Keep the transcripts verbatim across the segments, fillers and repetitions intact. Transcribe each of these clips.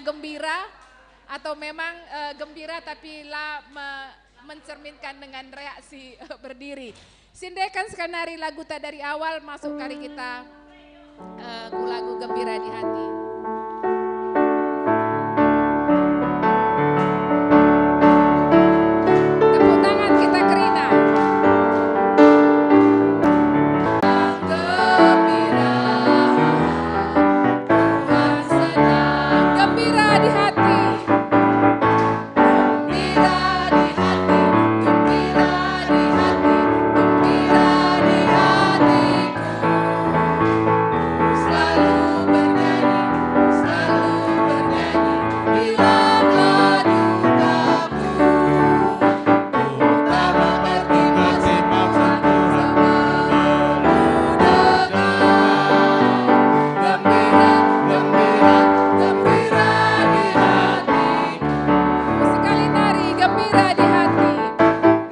gembira atau memang, eh, gembira tapi la me-, mencerminkan dengan reaksi berdiri. Sindeken sekenari laguta dari awal masuk kari kita, eh, ku lagu Gembira di Hati. Tepuk tangan kita kerina. Gembira, Tuhan senang. Gembira di hati. Gembira di hati, gembira di hati, gembira di hatiku. Ku selalu bernyanyi, ku selalu bernyanyi, hilanglah dukaku. Ku tak mengerti maksud-maksud Tuhan, ku dengar. Gembira, gembira, gembira di hati. Sekali nari, gembira di hati.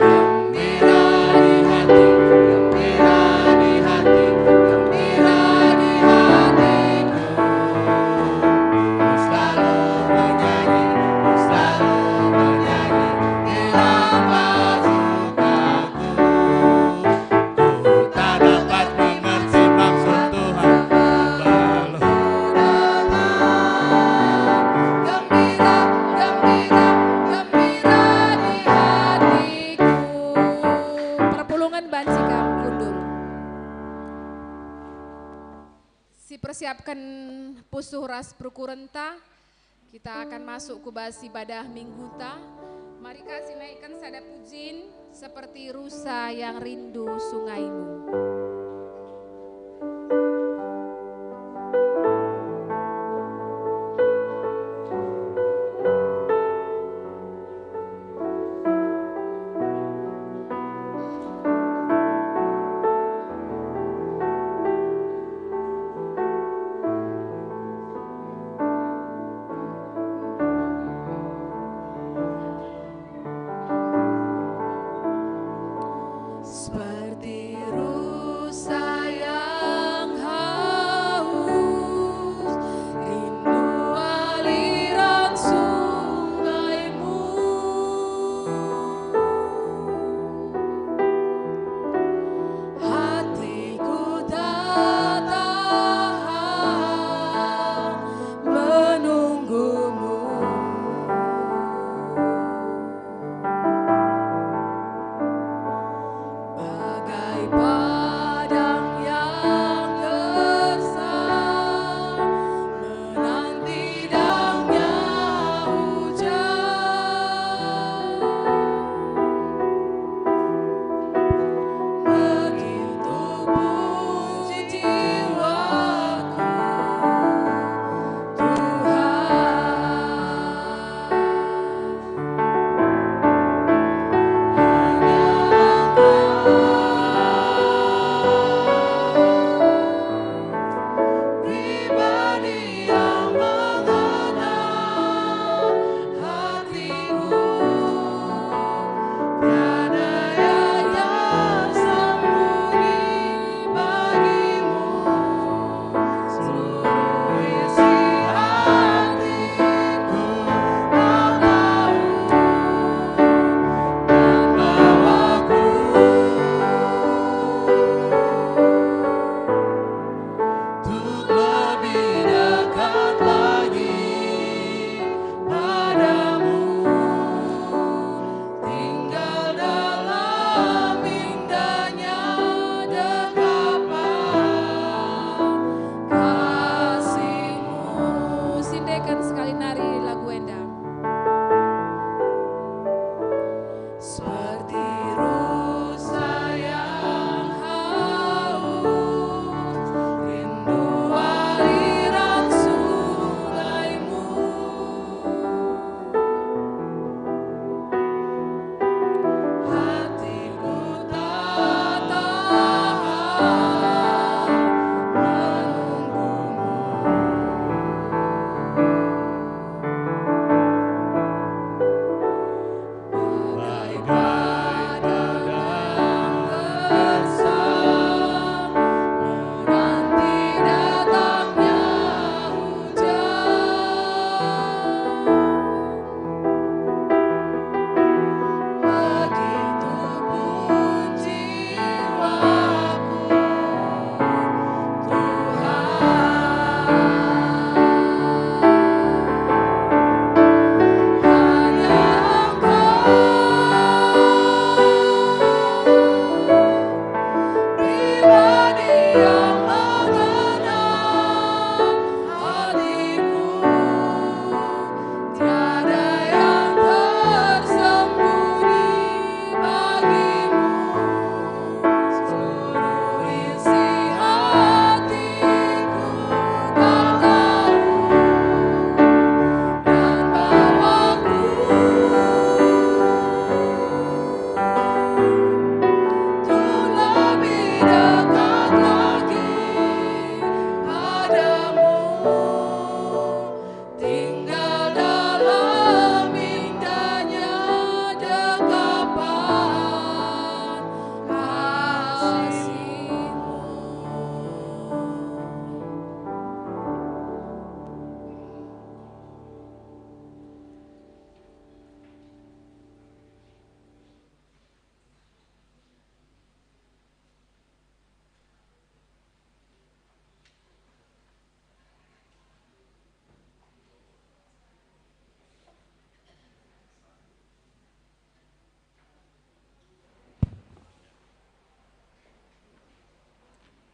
Gembira di hati, gembira di hati, gembira di hatiku. Ku selalu bernyanyi, ku selalu bernyanyi, hilang baju. Ku tak dapat mengerti maksud Tuhan. Lalu gembira, gembira, gembira di hatiku. Perpulungen banci kam kundul. Sipersiapken pusuh ras perukurenta, kita akan masuk ku bas ibadah mingguta. Mari ka sinaiken sada pujin, Seperti Rusa yang Rindu Sungaimu. Seperti rusa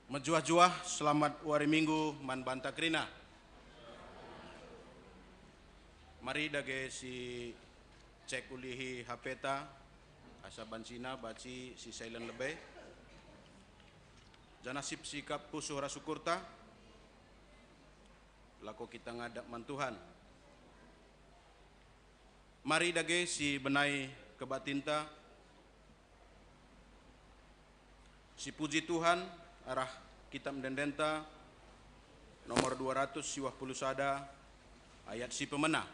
Mejuah-juah, selamat wari Minggu man banta kerina. Mari dage si cek ulihi H P-ta, asa bansina banci si silent lebe. Janah sip sikap pusuh ras ukurta, lako kita ngadap man Tuhan. Mari dage si benai kebaktinta, si puji Tuhan arah Kitab Ende-endenta nomor dua ratus siwah puluh sada, ayat si pemena.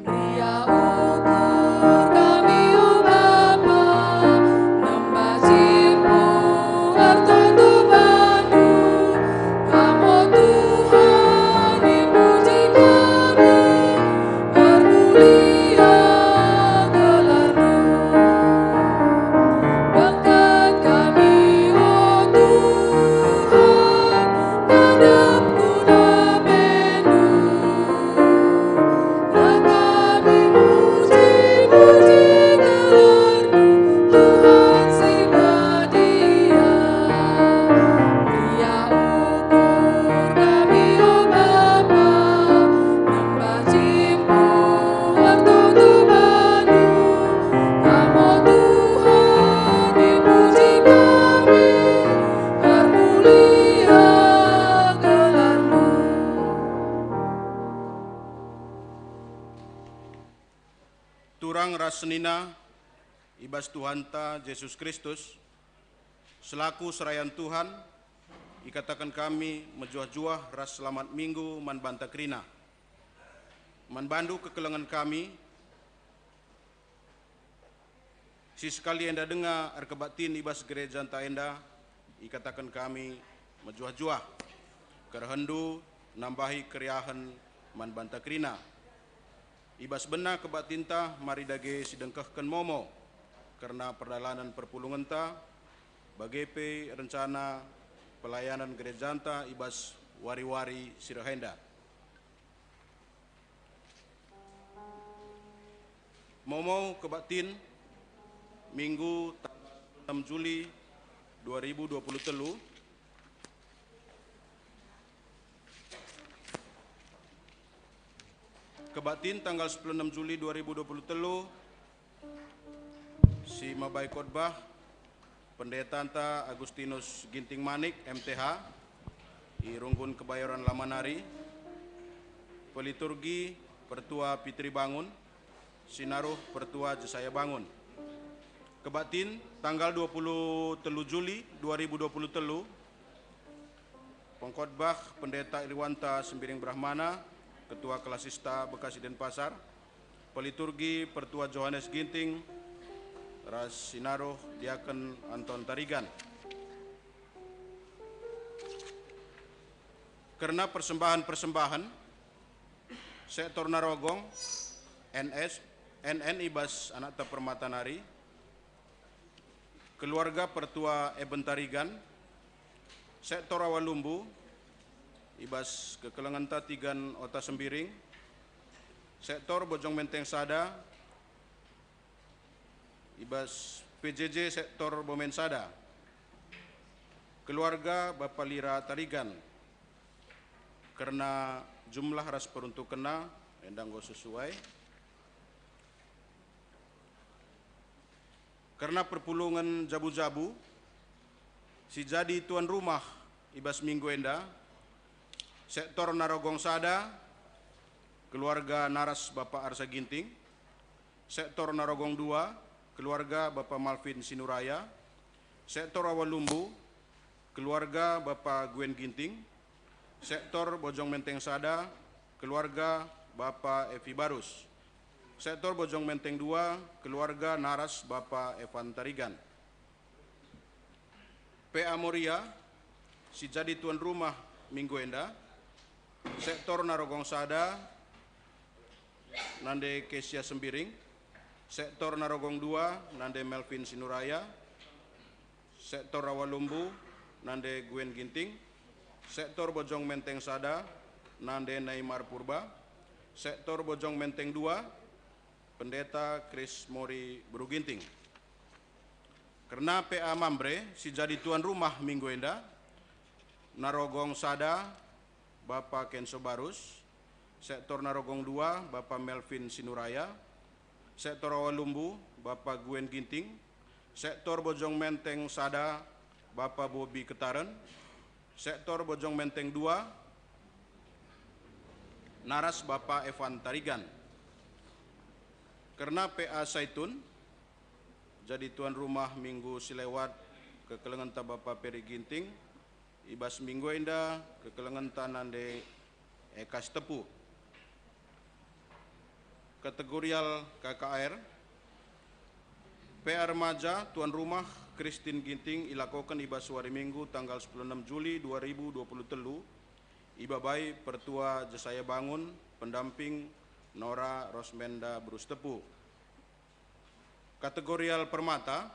Meriah ukur kami, o Bapa, nembah jimpu ertoto bandu. Kam, o Tuhan, dipuji kami, ermulia gelarNdu. Bengket kami, o Tuhan, ngadap ku lebe-Ndu. Kami muji-muji gelarNdu, Tuhan si badia. Meriah ukur kami, o Bapa, nembah jimpu ertoto bandu. Kam, o Tuhan, dipuji kami, ermulia gelarNdu. Turang ras senina i bas Tuhanta Jesus Kristus, selaku serayan Tuhan, ikataken kami mejuah-juah ras selamat Minggu man banta kerina. Man bandu kekelengen kami, si sekali enda denga erkebaktin i bas gerejanta enda, ikataken kami mejuah-juah. Kerehenndu nambahi keriahen man banta kerina. I bas bena kebaktinta mari dage sidengkehken momo kerna perdalanen perpulungenta, bage pe rencana pelayanan gerejanta i bas wari-wari si reh enda. Momo kebaktin, Minggu tanggal enam Juli dua ribu dua puluh telu. Kebaktin tanggal sepuluh enam Juli dua ribu dua puluh telu, si mabai khotbah Pendetanta Agustinus Ginting Manik, M T H, i Runggun Kebayoran Lama nari. Peliturgi Pertua Pitri Bangun, sinaruh Pertua Jesaya Bangun. Kebaktin tanggal dua puluh telu Juli dua ribu dua puluh telu, pengkhotbah Pendeta Irwanta Sembiring Brahmana, Ketua Kelasista Bekasi Denpasar. Peliturgi Pertua Johanes Ginting, ras sinaruh Diaken Anton Tarigan. Kerna persembahen-persembahen, Sektor Narogong, N S, N N i bas anakta Permata nari, keluarga Pertua Eben Tarigan, Sektor Awalumbu, i bas kekelengenta Tigan Ota Sembiring, Sektor Bojong Menteng sada, i bas P J J Sektor Bomen sada, keluarga Bapa Lira Tarigan, kerna jumlah ras peruntukenna enda enggo sesuai. Kerna perpulungen jabu-jabu, si jadi tuan rumah i bas minggu enda, Sektor Narogong sada, keluarga Naras Bapa Arsa Ginting, Sektor Narogong dua, keluarga Bapa Malvin Sinuraya, Sektor Awalumbu, keluarga Bapa Gwen Ginting, Sektor Bojong Menteng sada, keluarga Bapa Evi Barus, Sektor Bojong Menteng dua, keluarga Naras Bapa Evan Tarigan. P A Moria, si jadi tuan rumah minggu enda, Sektor Narogong sada, nande Kesia Sembiring, Sektor Narogong dua, nande Melvin Sinuraya, Sektor Awalumbu, nande Gwen Ginting, Sektor Bojong Menteng sada, nande Neymar Purba, Sektor Bojong Menteng dua, Pendeta Chris Mori Beru Ginting. Kerna P A Mamre si jadi tuan rumah minggu enda, Narogong sada, Bapa Kenso Barus, Sektor Narogong dua, Bapa Melvin Sinuraya, Sektor Awalumbu, Bapa Guen Ginting, Sektor Bojong Menteng sada, Bapa Bobi Ketaren, Sektor Bojong Menteng dua, naras Bapa Evan Tarigan. Kerna P A Saitun, jadi tuan rumah minggu si lewat kekelengenta Bapa Peri Ginting, i bas minggu enda kekelengenta nande Eka Sitepu. Kategorial K K R, P A Remaja, tuan rumah Christine Ginting, ilakoken i bas wari Minggu tanggal sepuluh enam Juli dua ribu dua puluh telu, ibabai Pertua Jesaya Bangun, pendamping Nora Rosmenda Beru Sitepu. Kategorial Permata,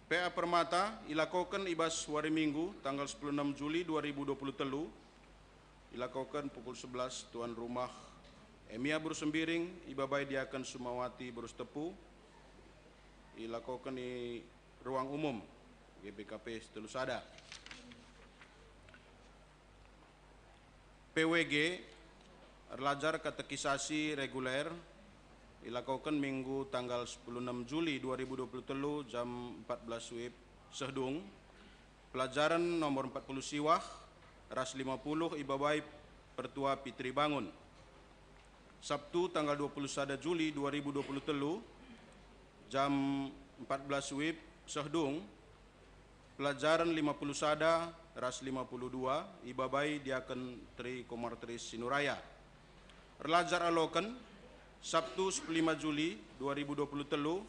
P A Permata, ilakoken i bas wari Minggu tanggal sepuluh enam Juli dua ribu dua puluh telu, ilakoken pukul sebelas, tuan rumah Emia Beru Sembiring, ibabai Diaken Sumawati Beru Sitepu, ilakoken i ruang umum G B K P Sitelu Sada. P W G, erlajar katekisasi reguler, ilakoken Minggu tanggal sepuluh enam Juli dua ribu dua puluh telu jam empat belas wib seh dung. Pelajaren nomor empat puluh siwah ras lima puluh ibabai Pertua Pitri Bangun. Sabtu tanggal dua puluh sada Juli dua ribu dua puluh telu, jam empat belas wib seh dung, pelajaren lima puluh sada ras lima puluh dua ibabai Diaken Tri Komartris Sinuraya. Erlajar aloken, Sabtu sepuluh lima Juli dua ribu dua puluh telu,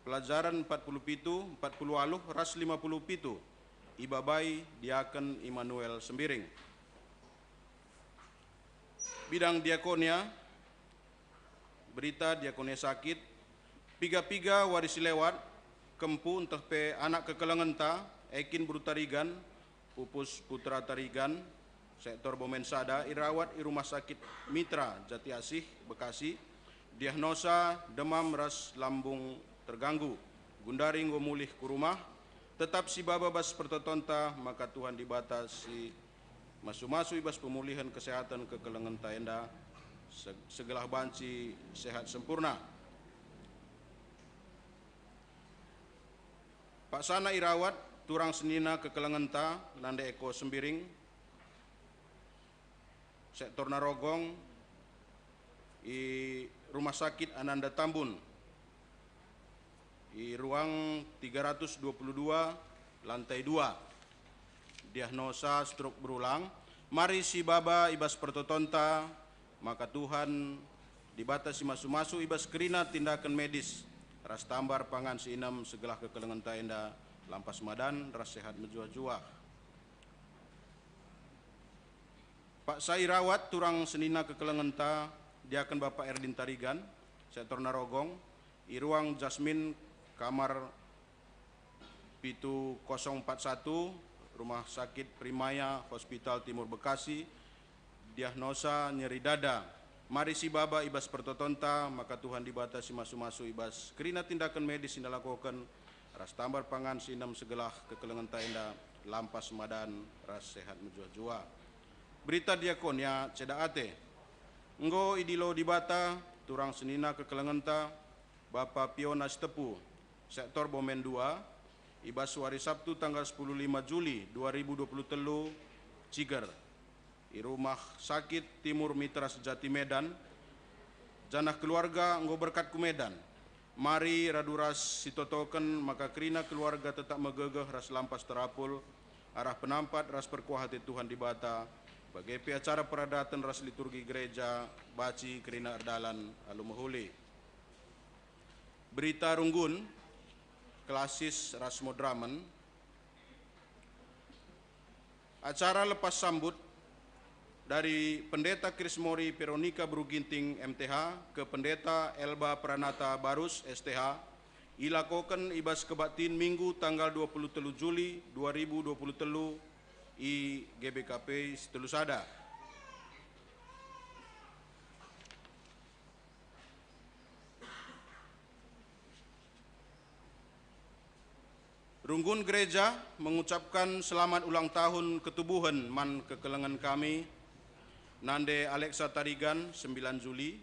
pelajaren empat puluh pitu, empat puluh waluh ras lima puluh pitu ibabai Diaken Immanuel Sembiring. Bidang diakonia, berita diakonia sakit, piga-piga wari si lewat, kempu nteh pe anak kekelengenta, Ekin Beru Tarigan, pupus Putra Tarigan, sektor Bomen sada, irawat i Rumah Sakit Mitra, Jati Asih, Bekasi, diagnosa demam ras lambung terganggu, gundari enggo mulih ku rumah, tetap sibaba bas pertotonta maka Tuhan Dibata si masu-masu i bas pemulihen kesehatan kekelengenta enda, se-, segelah banci sehat sempurna. Paksana irawat turang senina kekelengenta nande Eko Sembiring, sektor Narogong, i Rumah Sakit Ananda Tambun, i ruang tiga ratus dua puluh dua, lantai dua. Diagnosa stroke berulang. Mari sibaba i bas pertotonta, maka Tuhan, Dibata si masu-masu i bas kerina tindaken medis, ras tambar pangan si inem segelah kekelengenta enda lampas madan ras sehat mejuah-juah. Paksa irawat turang senina kekelengenta Diaken Bapa Erdin Tarigan, sektor Narogong, i ruang Jasmine, kamar pitu kosong empat satu, Rumah Sakit Primaya Hospital Timur Bekasi, diagnosa nyeri dada. Mari sibaba i bas pertotonta, maka Tuhan Dibata si masu-masu i bas kerina tindaken medis si nalakoken, ras tambar pangan si inem segelah kekelengenta enda lampas madan ras sehat mejuah-juah. Berita diakonia ceda ate. Enggo idilo Dibata turang senina kekelengenta, Bapa Piona Sitepu, sektor Bomen dua, i bas wari Sabtu tanggal sepuluh lima Juli dua ribu dua puluh telu, ciger, i Rumah Sakit Timur Mitra Sejati Medan, janah keluarga enggo berkat ku Medan. Mari radu ras sitotoken maka kerina keluarga tetap megegeh ras lampas terapul arah penampat ras perkuah ate Tuhan Dibata, bage pe acara peradaten ras liturgi gereja banci kerina erdalan alu mehuli. Berita runggun, klasis ras moderamen. Acara lepas sambut dari Pendeta Krismori Veronica Beru Ginting, M T H, ke Pendeta Elba Pranata Barus, S T H, ilakoken i bas kebaktin Minggu tanggal dua puluh telu Juli dua ribu dua puluh telu i G B K P Sitelu Sada. Runggun gereja mengucapkan selamat ulang tahun ketubuhen man kekelengen kami, Nande Alexa Tarigan, sembilan Juli,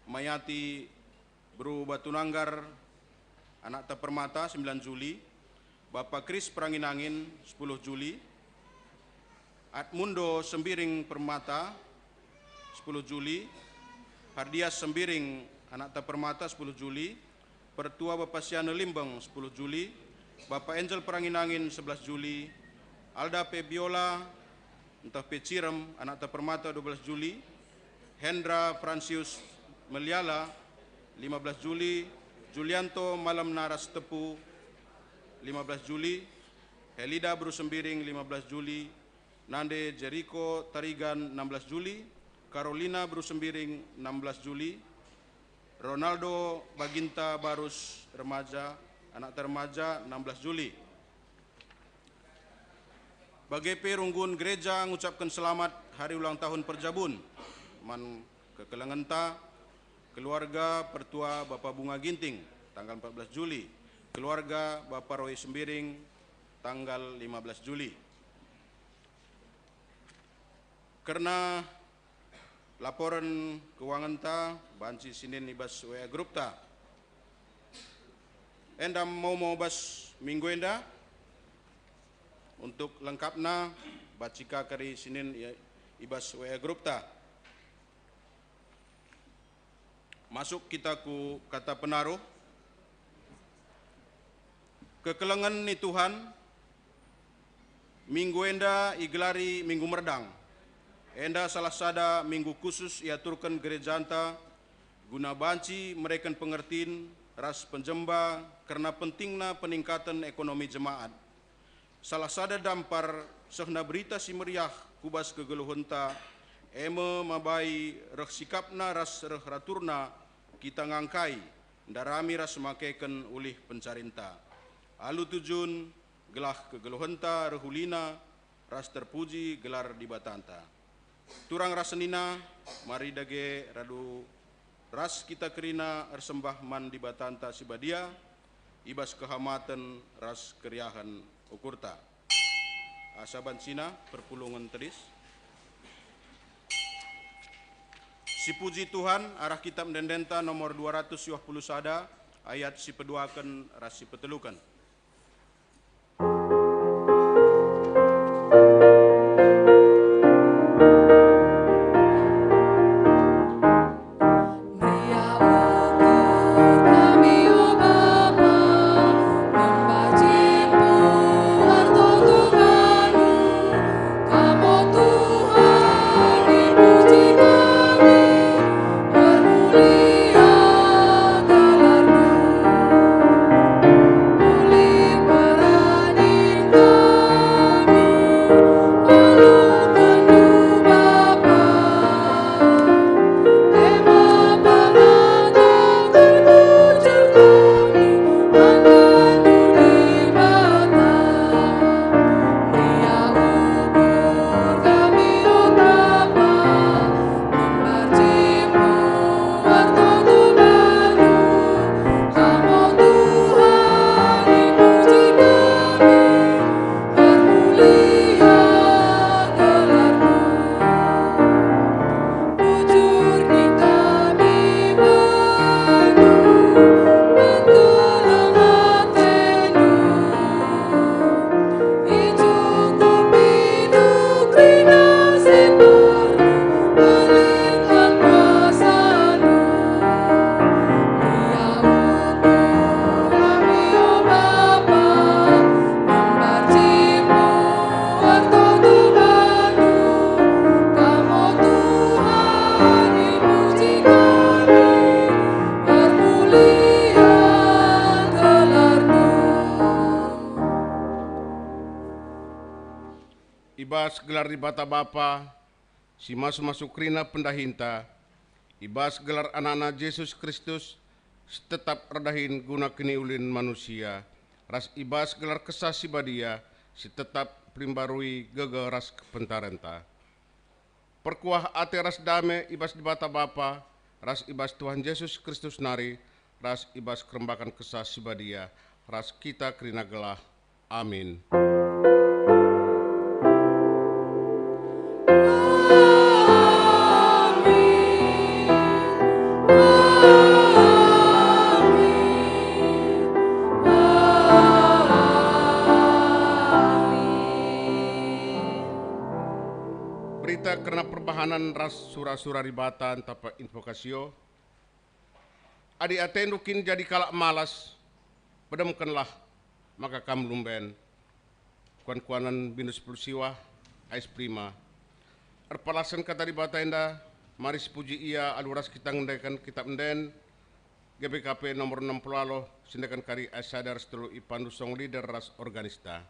Mayati Bru Batunanggar, anakta permata, sembilan Juli, Bapa Kris Peranginangin, sepuluh Juli, Admundo Sembiring Permata, sepuluh Juli, Hardias Sembiring, anakta permata, sepuluh Juli, Pertua Bapa Siane Limbeng, sepuluh Juli, Bapa Angel Peranginangin, sebelas Juli, Alda Febiola, ntah pe Cirem, anakta permata, dua belas Juli, Hendra Fransius Meliala, lima belas Juli, Julianto Malemna ras Tepu, lima belas Juli, Helida Bru Sembiring, lima belas Juli, Nande Jeriko Tarigan, enam belas Juli, Carolina Bru Sembiring, enam belas Juli, Ronaldo Baginta Barus, remaja, anakta remaja, enam belas Juli. Bage pe runggun gereja ngucapken selamat hari ulang tahun perjabun man kekelengenta, keluarga Pertua Bapa Bunga Ginting, tanggal empat belas Juli, keluarga Bapa Roy Sembiring, tanggal lima belas Juli. Kerna laporen keuangenta banci sinin i bas W A grupta. Enda momo bas minggu enda. Untuk lengkapna, banci ka kari sinin i, i bas W A grupta. Masuk kita ku kata penaruh. Kekelengen ni Tuhan, minggu enda igelari Minggu Merdang. Enda salah sada minggu khusus iaturken gerejanta guna banci mereken pengertin ras penjemba kerna pentingna peningkaten ekonomi jemaat. Salah sada dampar sehna Berita Si Meriah ku bas kegeluhenta, e me mabai reh sikapna ras reh raturna kita ngangkai, ndarami ras makeken ulih pencarinta. Alu tujun, gelah kegeluhenta reh ulina ras terpuji gelar Dibatanta. Turang ras senina, mari dage radu ras kita kerina ersembah man Dibatanta si Badia, i bas kehamaten ras keriahen ukurta. Asa bansina perpulungen tedis. Sipuji Tuhan, arah kitab ende-endenta nomor dua ratus dua puluh sada, ayat si peduaken ras si peteluken. I bas gelar Dibata Bapa, si masu-masu kerina pendahinta, i bas gelar Anakna Jesus Kristus, si tetap erdahin guna kiniulin manusia, ras i bas gelar Kesah Si Badia, si tetap perimbarui gegeh ras kepentarenta. Perkuah ate ras dame i bas Dibata Bapa, ras i bas Tuhan Jesus Kristus nari, ras i bas kerembaken Kesah Si Badia, ras kita kerina gelah. Amin. Berita kerna perbahanen ras sura-sura Dibata ntah pe invokasio. Adi atendu kin jadi kalak malas, pedemkenlah, maka kam lumben. Kuan-kuanen bindu sepuluh siwah, ais pelima. Erpalasken kata Dibata enda, mari sipuji Ia alu ras kita ngendeken Kitap Enden, G B K P nomor enam puluh alo, sendeken kari ais sada ras telu ipandu song leader ras organista.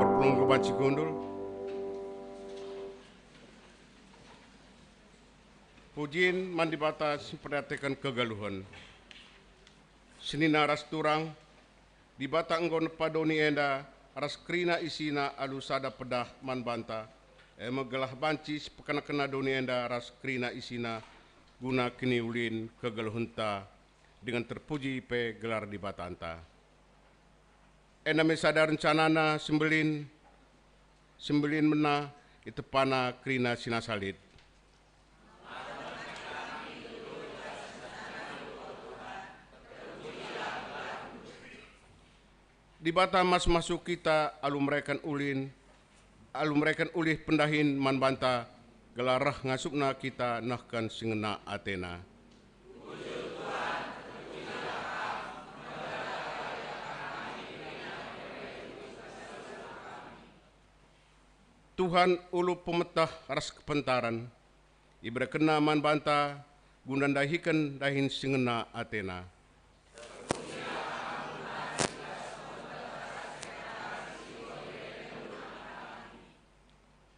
Erpulung banci kundul. Pujin man Dibata si mperdiateken kegeluhen. Senina ras turang, Dibata enggo nepa doni enda ras kerina isina alu sada pedah man banta, e me gelah banci sipekena-kena doni enda ras kerina isina guna kiniulin kegeluhenta, dingen terpuji pe gelar Dibatanta. Enda me sada rencanana sembelin, sembelin mena itepana kerina si nasa lit. Dibata mas-masuk kita alu mereken ulin, alu mereken ulih pendahin man banta, gelah reh ngasupna kita nehken si ngena atena. Tuhan ulu pemeteh ras kepentaren, iberekenNa man banta guna ndahiken dahin si ngena atena.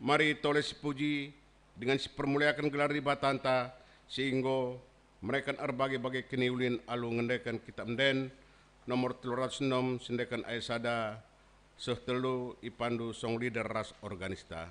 Mari tole sipuji dingen sipermuliaken gelar Dibatanta si enggo mereken erbage-bage kiniulin alu ngendeken Kitap Enden nomor telu ratus enem, sendeken ayat sada seh telu, ipandu song leader ras organista.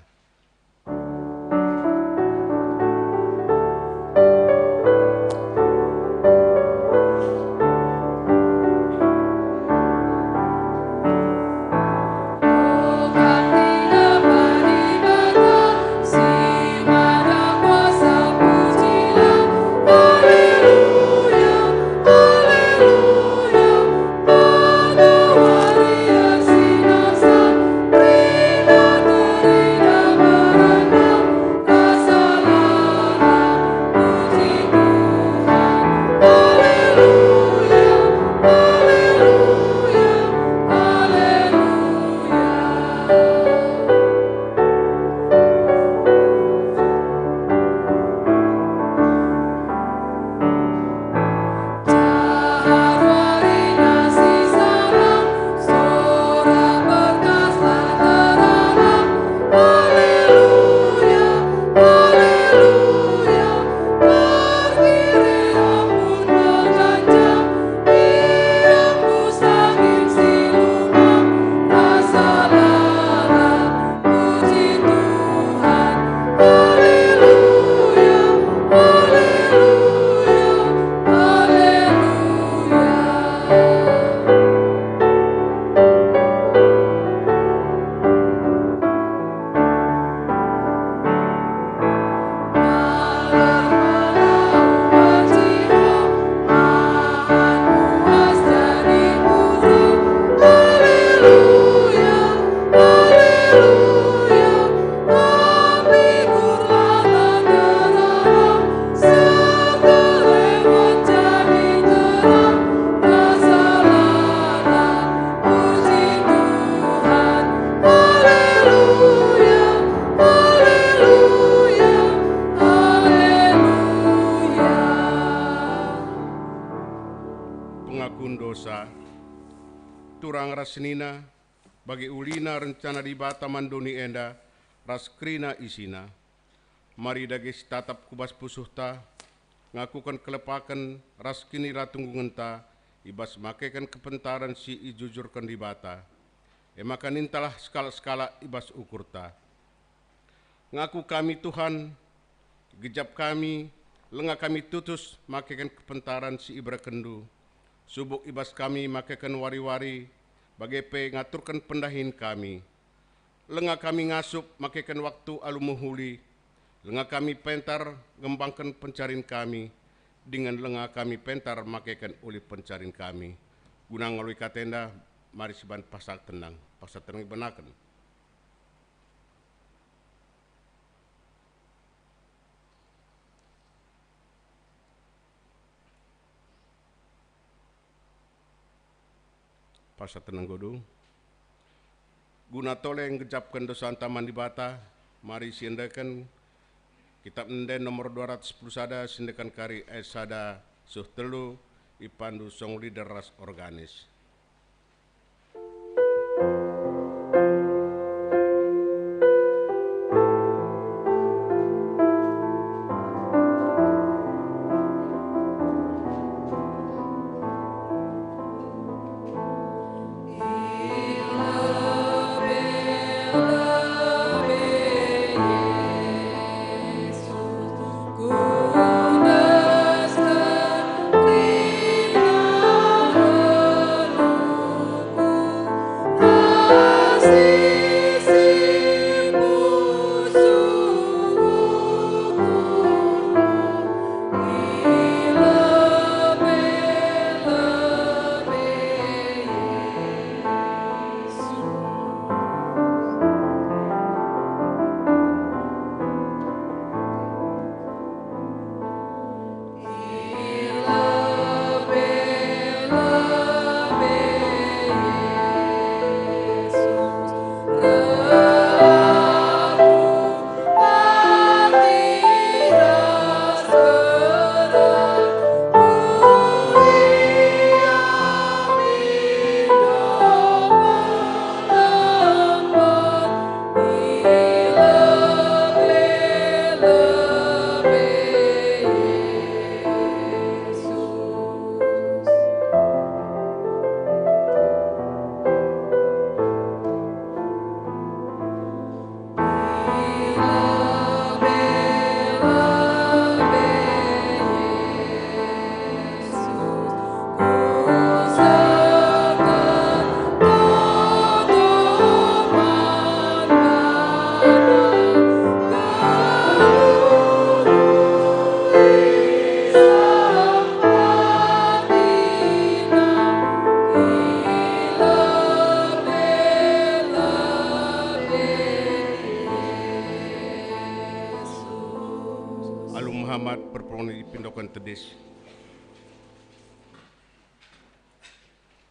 Pengakun dosa. Turang ras senina, bagi ulina rencana Dibata man doni enda ras kerina isina. Mari dage sitatap ku bas pusuhta, ngakuken kelepaken ras kiniratunggungenta i bas makeken kepentaren si ijujurken Dibata. E maka nintalah sekalak-sekalak i bas ukurta. Ngaku kami, Tuhan, gejap kami, langa kami tutus makeken kepentaren si iberekenndu. Subuk i bas kami makeken wari-wari, bage pe ngaturken pendahin kami. Langa kami ngasup makeken waktu alu mehuli, langa kami pentar ngembangken pencarin kami, dingen langa kami pentar makeken ulih pencarin kami. Guna ngaloi kata enda, mari siban paksa tenang. Paksa tenang ibenaken. Paksa tenang nggo. Guna tole nggejapken dosanta man Dibata, mari siendeken Kitap Ende nomor dua ratus sepuluh sada, siendeken kari ayat sada seh telu, ipandu song leader ras organis.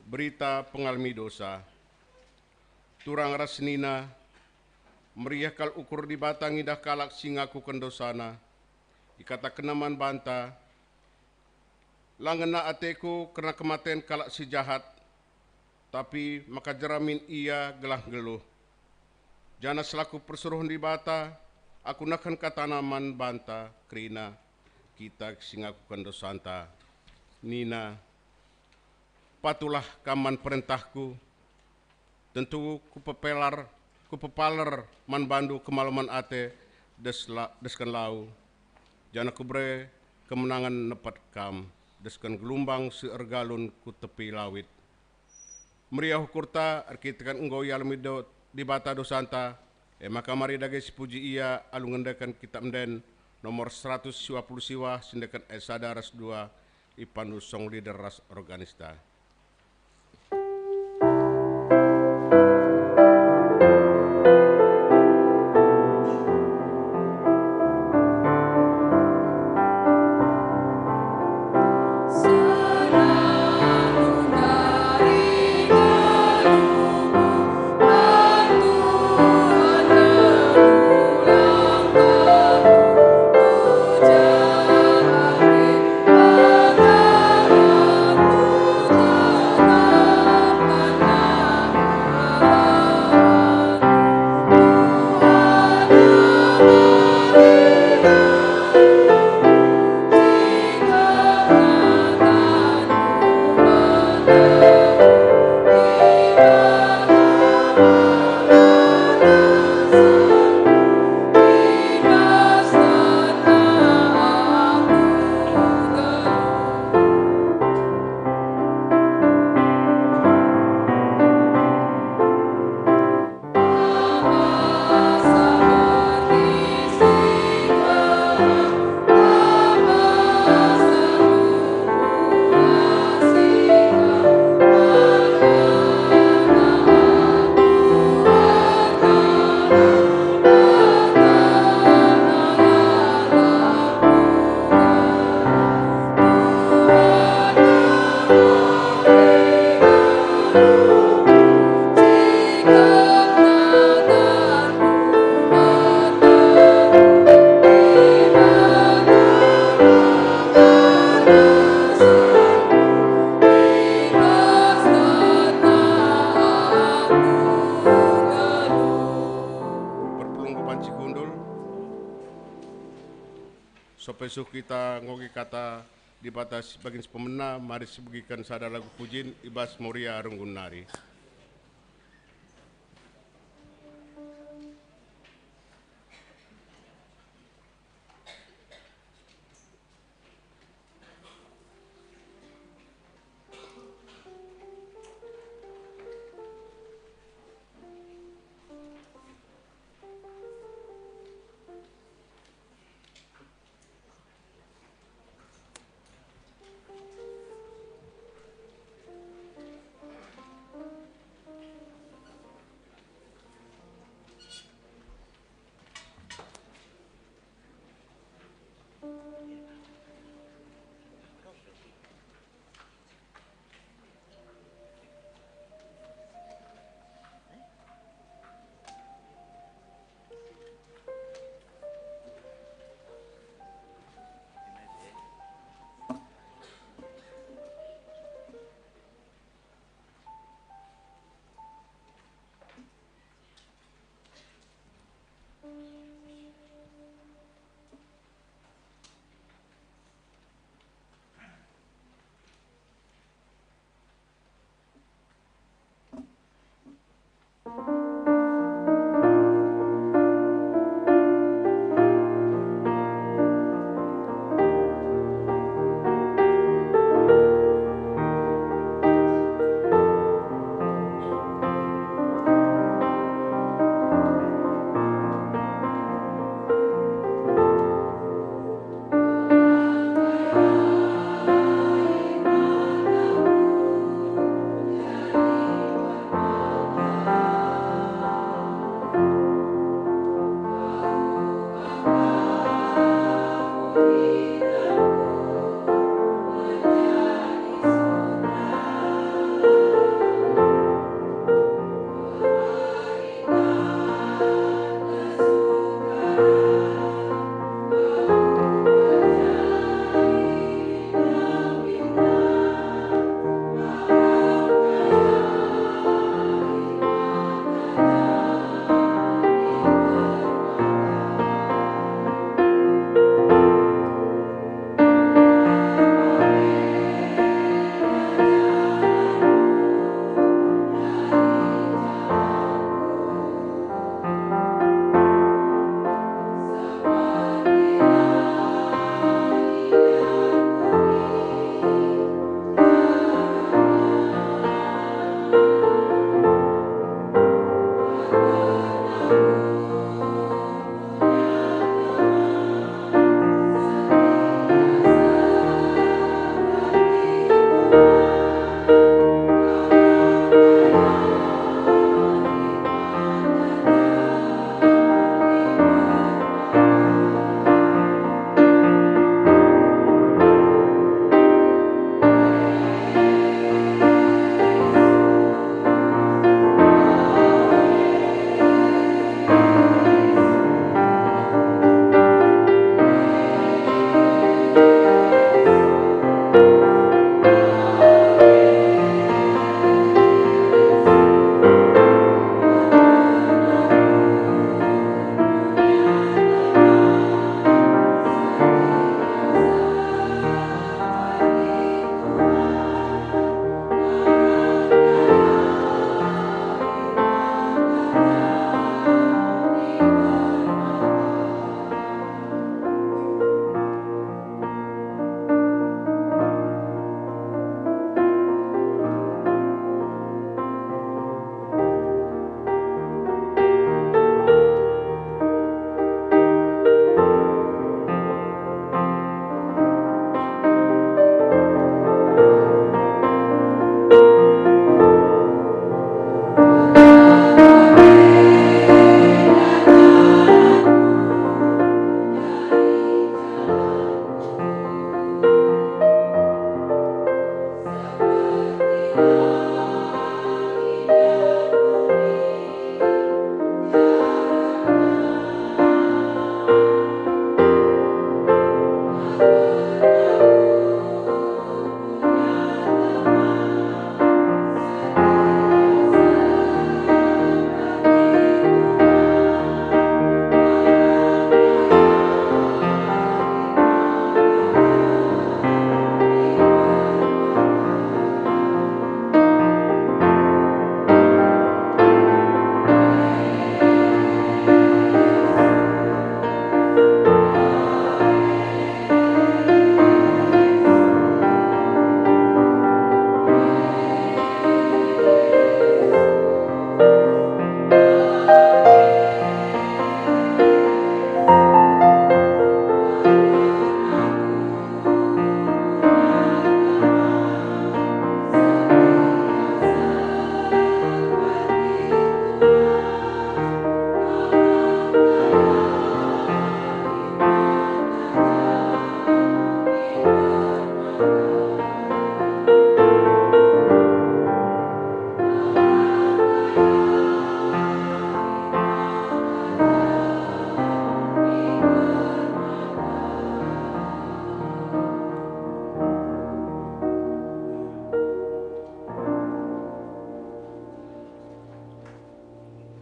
Berita pengalemi dosa. Turang ras senina, meriah kal ukur Dibata ngidah kalak si ngakuken dosana. Ikatakenna man banta, "La ngena ateKu kerna kematen kalak si jahat, tapi maka jera min ia gelah nggeluh." Janah selaku persuruhen Dibata, Aku nehken katana man banta kerina kita si ngakuken dosanta. Nina, "Patuhlah kam man perentahKu. Tentu Kupepelar, Kupepaler man bandu kemalemen ate des la-, desken lau, janah Kubere kemenangen nepet kam, desken gelumbang si ergalun ku tepi lawit." Meriah ukurta erkiteken enggo ialemi do-, Dibata dosanta, e maka mari dage sipuji Ia alu ngendeken Kitap Enden nomor seratus siwa puluh siwa, si ndeken ayat sada ras dua, ipandu song leader ras organista. Perpulungen banci kundul. Sope suh kita ngoge kata Dibata si bagin si pemena, mari sibegiken sada lagu pujin i bas Moria Runggun nari.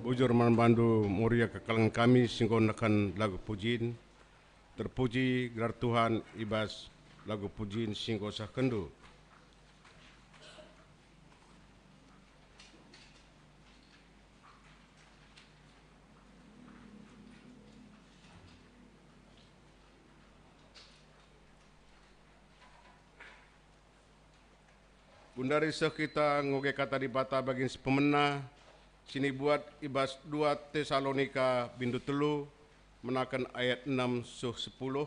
Bujur man bandu Moria kekelengen kami si enggo neken lagu pujin. Terpuji gelar Tuhan i bas lagu pujin si enggo sehkenndu. Gundari seh kita ngoge Kata Dibata bagin si pemena, si nibuat i bas dua Tesalonika bindu telu, menaken ayat enem seh sepuluh.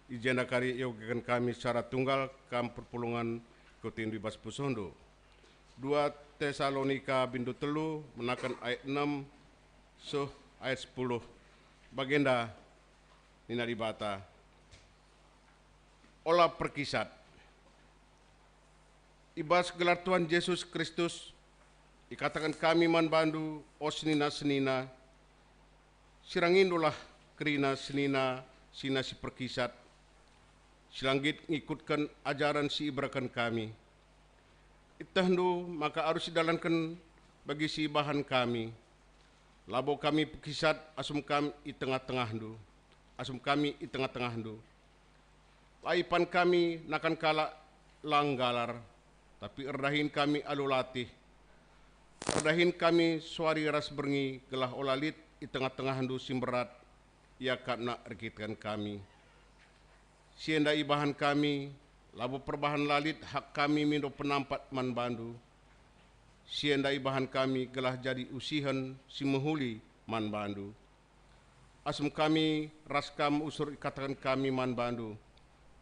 I jenda kari iogeken kami secara tunggal kam perpulungen kutindu i bas pusuhndu. Dua Tesalonika bindu telu, menaken ayat enem seh ayat sepuluh. Bagenda nina Dibata, "Ola perkisat." I bas gelar Tuhan Jesus Kristus, ikataken kami man bandu, o senina-senina, sirangindulah kerina senina-senina si perkisat, si la nggit ngikutken ajaren si ibereken kami. Ietehndu maka arus idalanken bagi si ibahan kami. Labo kami pekisat asum kam i tengah-tengahndu, asum kami i tengah-tengahndu. La ipan kami nakan kalak la nggalar, tapi erdahin kami alu latih. Erdahin kami suari ras berngi gelah ola lit i tengah-tengahndu si mberat iakapna erkiteken kami. Si enda ibahan kami, labo perbahan la lit hak kami mindo penampat man bandu. Si enda ibahan kami gelah jadi usihen si mehuli man bandu. Asum kami ras kam usur ikataken kami man bandu,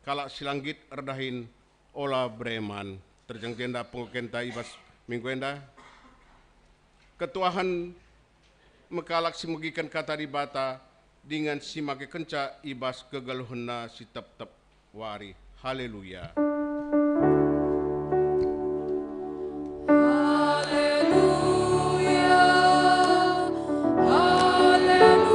kalak si la nggit erdahin ola bereman. Terjeng jenda pengogenta i bas minggu enda. Ketuahen me kalak si megiken Kata Dibata dingen si makekenca i bas kegeluhenna si tep-tep wari. Haleluya. Haleluya, haleluya, haleluya.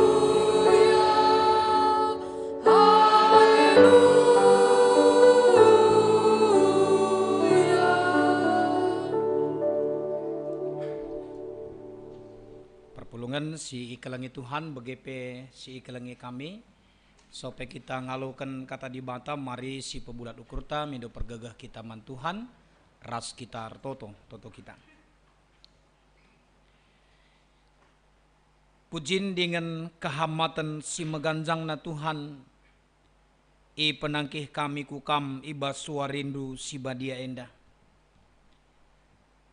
Perpulungen si ikelengi Tuhan, bage pe si ikelengi kami. Sope kita ngaloken Kata Dibata, mari sipebulat ukurta mindo pergegeh kita man Tuhan, ras kita ertoto, toto kita. Pujin dingen kehamaten si meganjangna Tuhan ipenangkih kami ku Kam i bas suarindu si badia enda.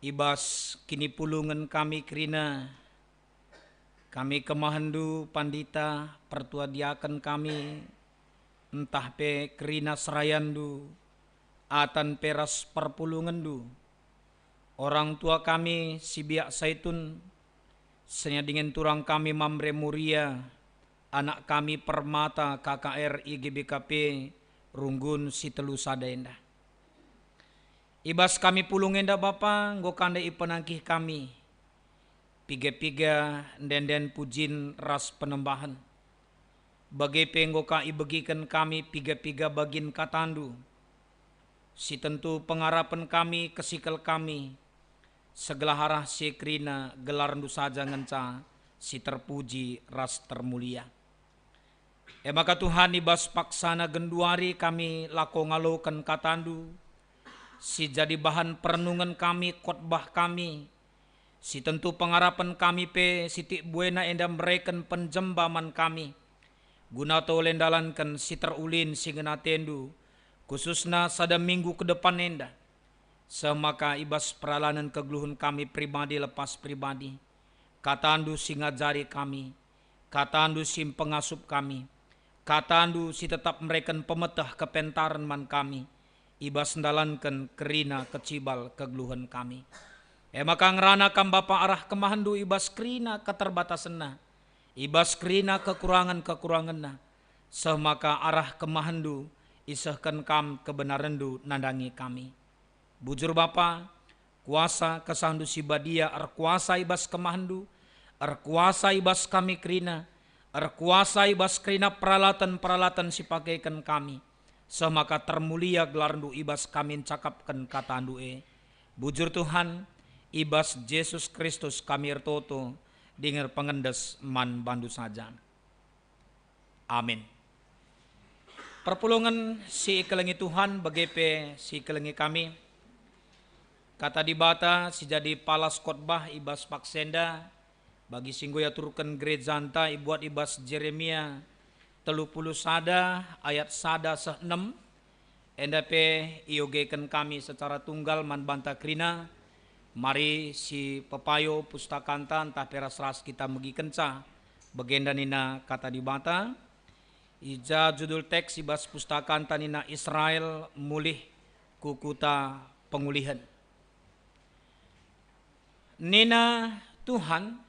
I bas kinipulungen kami kerina, kami kemahenndu, pandita, pertua diaken kami, ntah pe kerina serayandu, atan pe ras perpulungenndu, orang tua kami si biak Saitun, senina dingen turang kami Mamre Moria, anak kami Permata, K K R, I G B K P, runggun si telu sada enda. I bas kami pulung enda, Bapa, enggo ka ndai ipenangkih kami piga-piga ende-enden pujin ras penembahen. Bage pe enggo ka ibegiken kami piga-piga bagin KataNdu, si tentu pengarapen kami, kesikel kami, segelah arah si kerina gelarNdu saja ngenca si terpuji ras termulia. E maka Tuhan, i bas paksana genduari kami lako ngaloken KataNdu, si jadi bahan perenungen kami, khotbah kami, si tentu pengarapen kami pe sitik buena enda mereken penjemba man kami, guna tole ndalanken si terulin si ngena ateNdu, khususna sada minggu ke depan enda, seh maka i bas peralanen kegeluhen kami pribadi lepas pribadi, KataNdu si ngajari kami, KataNdu si mpengasup kami, KataNdu si tetap mereken pemeteh kepentaren man kami, i bas ndalanken kerina kecibal kegeluhen kami. E maka ngerana Kam Bapa arah kemahenNdu i bas kerina keterbatasenna, i bas kerina kekurangen-kekurangenna, seh maka arah kemahenNdu isehken Kam kebenarenNdu nandangi kami. Bujur Bapa, kuasa KesahNdu si Badia erkuasa i bas kemahenNdu, erkuasa i bas kami kerina, erkuasa i bas kerina peralaten-peralaten si pakeken kami, seh maka termulia gelarNdu i bas kami ncakapken KataNdu e. Bujur Tuhan, i bas Jesus Kristus kami ertoto, dinger pengendes man bandu saja. Amin. Perpulungen si ikelengi Tuhan, bage pe si ikelengi kami. Kata Dibata si jadi palas khotbah i bas paksa enda, bagi si enggo iaturken gerejanta ibuat i bas Jeremia telu puluh sada ayat sada seh enem, enda pe iogeken kami secara tunggal man banta kerina. Mari si pepayo pustakanta ntah pe ras-ras kita megikenca. Bagenda nina Kata Dibata, i ja judul teks i bas pustakanta nina Israel mulih ku kuta pengulihen. Nina Tuhan,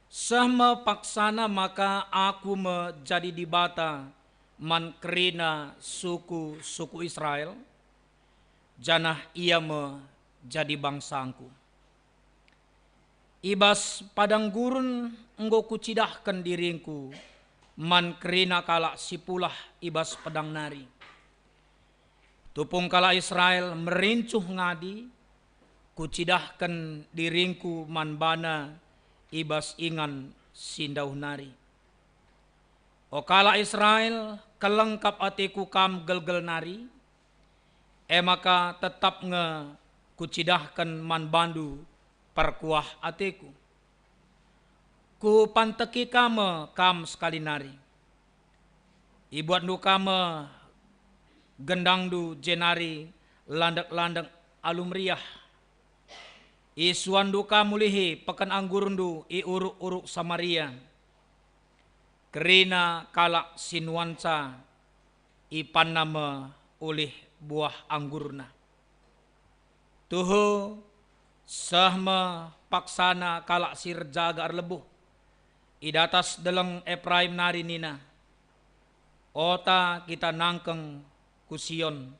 "Seh me paksana maka Aku me jadi Dibata man kerina suku-suku Israel, janah ia me jadi bangsangKu. I bas padang gurun enggo Kucidahken diringKu man kerina kalak si pulah i bas pedang nari. Tupung kalak Israel merincuh ngadi, Kucidahken diringKu man bana i bas ingan si ndauh nari. O kalak Israel, keleng kap ateKu kam gelgel nari, e maka tetap nge Kucidahken man bandu perkuah ateKu. Kupanteki ka me kam sekali nari. Ibuatndu ka me gendangndu jenari landek-landek alu meriah. Isuanndu ka mulihi peken anggurndu i uruk-uruk Samaria. Kerina kalak si nuanca ipanna me ulih buah anggurna. Tuhu, seh me paksana kalak si erjaga erlebuh i datas deleng Epraim nari nina, 'Ota kita nangkeng ku Sion,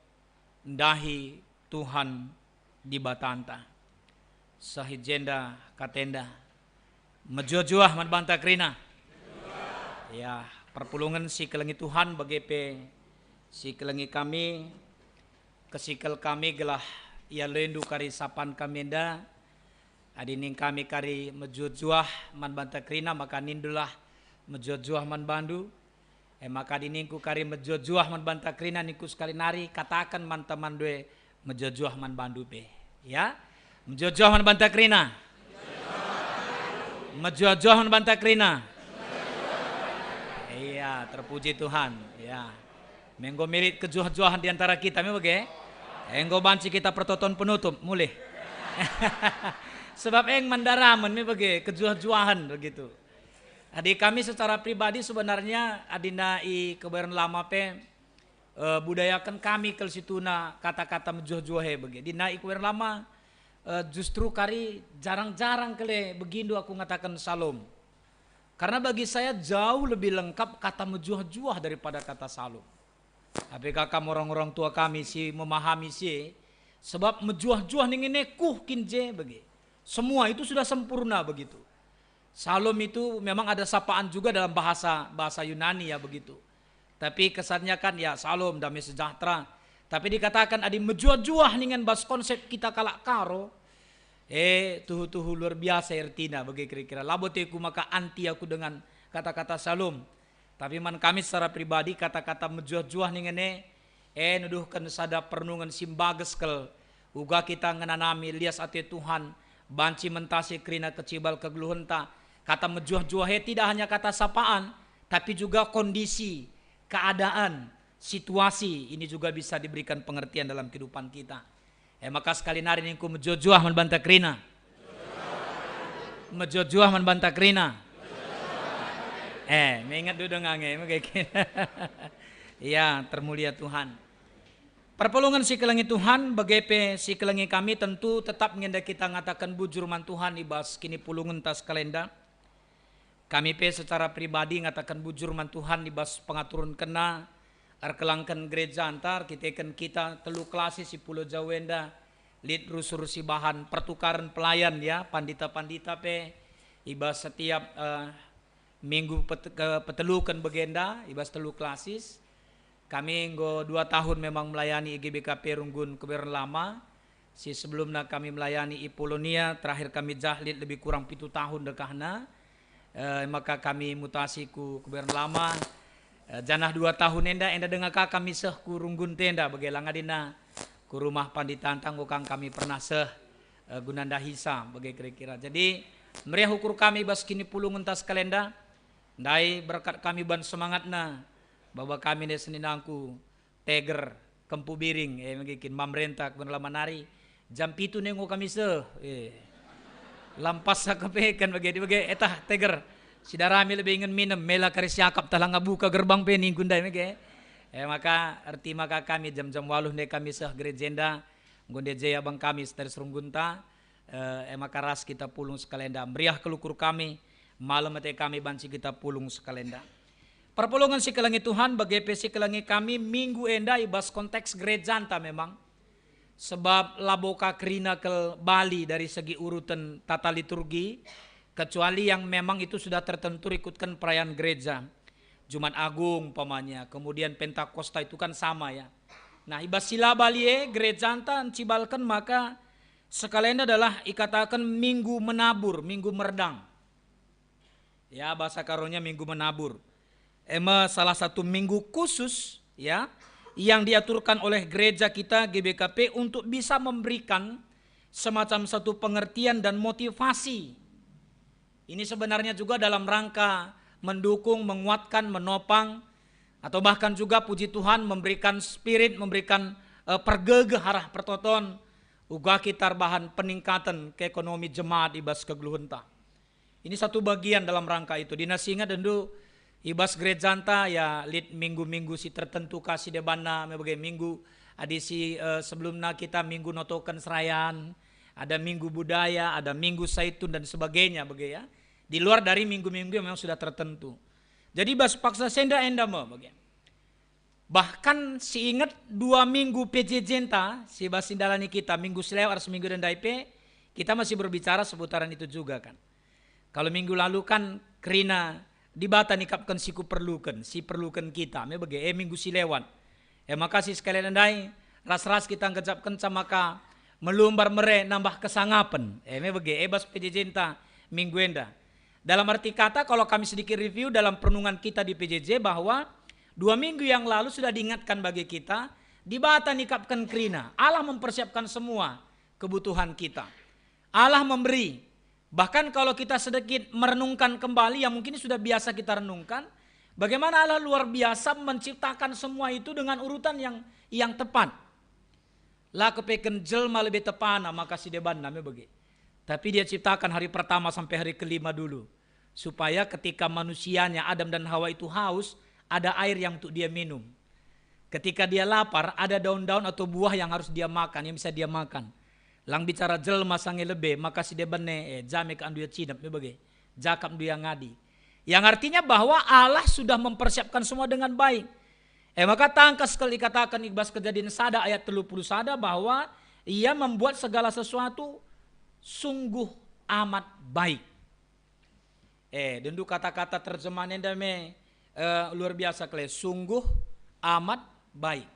ndahi Tuhan Dibatanta.'" Seh i jenda kata enda. Mejuah-juah man banta kerina. Ya, perpulungen si kelengi Tuhan, bage pe si kelengi kami, kesikel kami gelah ia lendu kari sapan kami enda. Adi ning kami kari mejuah-juah man banta kerina, maka nindulah mejuah-juah man bandu. E maka adi ningku kari mejuah-juah man banta kerina, ningku sekali nari kataken man temanndu e, mejuah-juah man bandu pe. Ya? Mejuah-juah man banta kerina. Mejuah-juah man banta kerina. Iya, terpuji Tuhan. Ya. Me enggo melit kejuah-juahen di antara kita, me bage? Enggo banci kita pertoton penutup, mulih. Sebab eng man daramen, me bage, kejuah-juahen begitu. Adi kami secara pribadi sebenarnya adina i Kebayoran Lama pe, eh, budayaken kami kal situhuna kata-kata mejuah-juah e bage. Adina i Kebayoran Lama, eh, justru kari jarang-jarang kal e begindu aku ngataken salom. Karena bagi saya jauh lebih lengkap kata mejuah-juah daripada kata salom. Tapi kaka orang-orang tua kami si memahami si e, sebab mejuah-juah ning e kuh kin je bage. Semua itu sudah sempurna begitu. Salom itu memang ada sapaan juga dalam bahasa, bahasa Yunani ya begitu. Tapi kesannya kan ya salom, damai sejahtera. Tapi dikatakan adi mejuah-juah ningen bas konsep kita kalak Karo, eh, tuhu-tuhu luar biasa ertina bage kira-kira. Labo teku maka anti aku dengan kata-kata salom. Tapi man kami secara pribadi kata-kata mejuah-juah ningen e, e nuduhken sada perenungen si mbages kal, uga kita ngenanami lias ate Tuhan, banci mentasi kerina kecibal kegeluhenta. Kata mejuah-juah e tidak hanya kata sapaan, tapi juga kondisi, keadaan, situasi ini juga bisa diberikan pengertian dalam kehidupan kita. E maka sekali nari ningku mejuah-juah man banta kerina. Mejuah-juah man banta kerina. Eh, me inget dudung ange, me keke. Ya, termulia Tuhan. Perpulungen si kelengi Tuhan, bage pe si kelengi kami, tentu tetap nge enda kita ngataken bujur man Tuhan i bas kinipulungenta sekalenda. Kami pe secara pribadi ngataken bujur man Tuhan i bas pengaturenkenna, erkelangken gereja enda, erkiteken kita telu klasis i Pulau Jawa enda, lit rusur si bahan pertukaren pelayan ya, pandita-pandita pe, i bas setiap, eh, minggu pet-, kepeteluken bagenda, i bas telu klasis. Kami enggo dua tahun memang melayani i G B K P Runggun Kebayoran Lama, Si sebelumna kami melayani i Polonia, terakhir kami jah lit lebih kurang pitu tahun dekahna. Eh, maka kami mutasi ku Kebayoran Lama. Eh, janah dua tahun enda, enda denga ka kami seh ku Runggunta enda, bage lang adina ku rumah pandita ntah enggo kang kami pernah seh, eh, guna ndahisa, bage kira-kira. Jadi, meriah ukur kami bas kinipulungenta sekalenda, ndai berkat kami ban semangatna, baba kami nde seninangku, Teger, Kempu Biring, eh, mege kin, Mamrenta, Kebayoran Lama nari, jam pitu ne enggo kami seh, eh. Lampas sa kepeken bage, bage, etah, Teger. Sidarami lebe ingen minem, mela kari siakap tah langa buka gerbang pe ningku ndai mege. Eh, maka erti maka kami jam-jam waluh ne kami seh gereja enda, enggo ndeje abang kami seteris Runggunta, eh, eh, maka ras kita pulung sekalenda. Meriah kal ukur kami, malem ate kami banci kita pulung sekalenda. Perpulungen si kelengi Tuhan, bage pe si kelengi kami minggu enda i bas konteks gerejanta memang. Sebab labo ka kerina kal bali dari segi uruten tata liturgi, kecuali yang memang itu sudah tertentu rikutken perayaan gereja. Jumat Agung umpamanya, kemudian Pentakosta itu kan sama ya. Nah, i bas si la bali e gerejanta ncibalken maka sekalenda adalah ikataken minggu menabur, minggu merdang. Ya, bahasa Karonya minggu menabur. E me salah satu minggu khusus, ya, yang diaturkan oleh gereja kita G B K P untuk bisa memberikan semacam satu pengertian dan motivasi. Ini sebenarnya juga dalam rangka mendukung, menguatkan, menopang, atau bahkan juga, puji Tuhan, memberikan spirit, memberikan, eh, pergegeh arah pertoton, uga kita erbahan peningkatan ke ekonomi jemaat i bas kegeluhenta. Ini satu bagian dalam rangka itu. Dinas ingat dendu i bas gerejanta, ya, lit minggu-minggu si tertentu ka si debanna, me bage minggu adi si, eh, sebelumna kita minggu notoken serayan, ada minggu budaya, ada minggu Saitun dan sebagainya, bage ya. Di luar dari minggu-minggu yang memang sudah tertentu. Jadi bas paksa senda enda me bage. Bahkan si inget dua minggu P J J-nta si bas si ndalani kita, minggu si lewat ras minggu enda ndai pe, kita masih berbicara seputaran itu juga kan. Kalau minggu lalu kan kerina Dibata nikapken si kuperluken, si perluken kita, me bage, e minggu si lewat. E maka si sekalian ndai, ras-ras kita nggejapkenca maka melumbar mere nambah kesangapen, e me bage, e bas P J J-nta minggu enda. Dalam arti kata, kalau kami sedikit review dalam perenungan kita di P J J, bahwa dua minggu yang lalu sudah diingatkan bagi kita, Dibata nikapken kerina, Allah mempersiapkan semua kebutuhan kita. Allah memberi. Bahkan kalau kita sedikit merenungkan kembali, yang mungkin sudah biasa kita renungkan, bagaimana Allah luar biasa menciptakan semua itu dengan urutan yang, yang tepat. La kepeken jelma lebih tepana maka si debanna me bage. Tapi Dia ciptakan hari pertama sampai hari kelima dulu, supaya ketika manusianya Adam dan Hawa itu haus, ada air yang untuk dia minum. Ketika dia lapar, ada daun-daun atau buah yang harus dia makan, yang bisa dia makan. Lang bicara jelma sange lebe, maka si deban e, eh, jame ka andu ia cinep me bage, jakap ndu ia ngadi. Yang artinya bahwa Allah sudah mempersiapkan semua dengan baik. E maka tangkas kal ikataken i bas Kejadin sada ayat telu puluh sada bahwa Ia membuat segala sesuatu sungguh amat baik. Eh, dendu kata-kata terjemahan enda me, eh, luar biasa kal e, sungguh amat baik.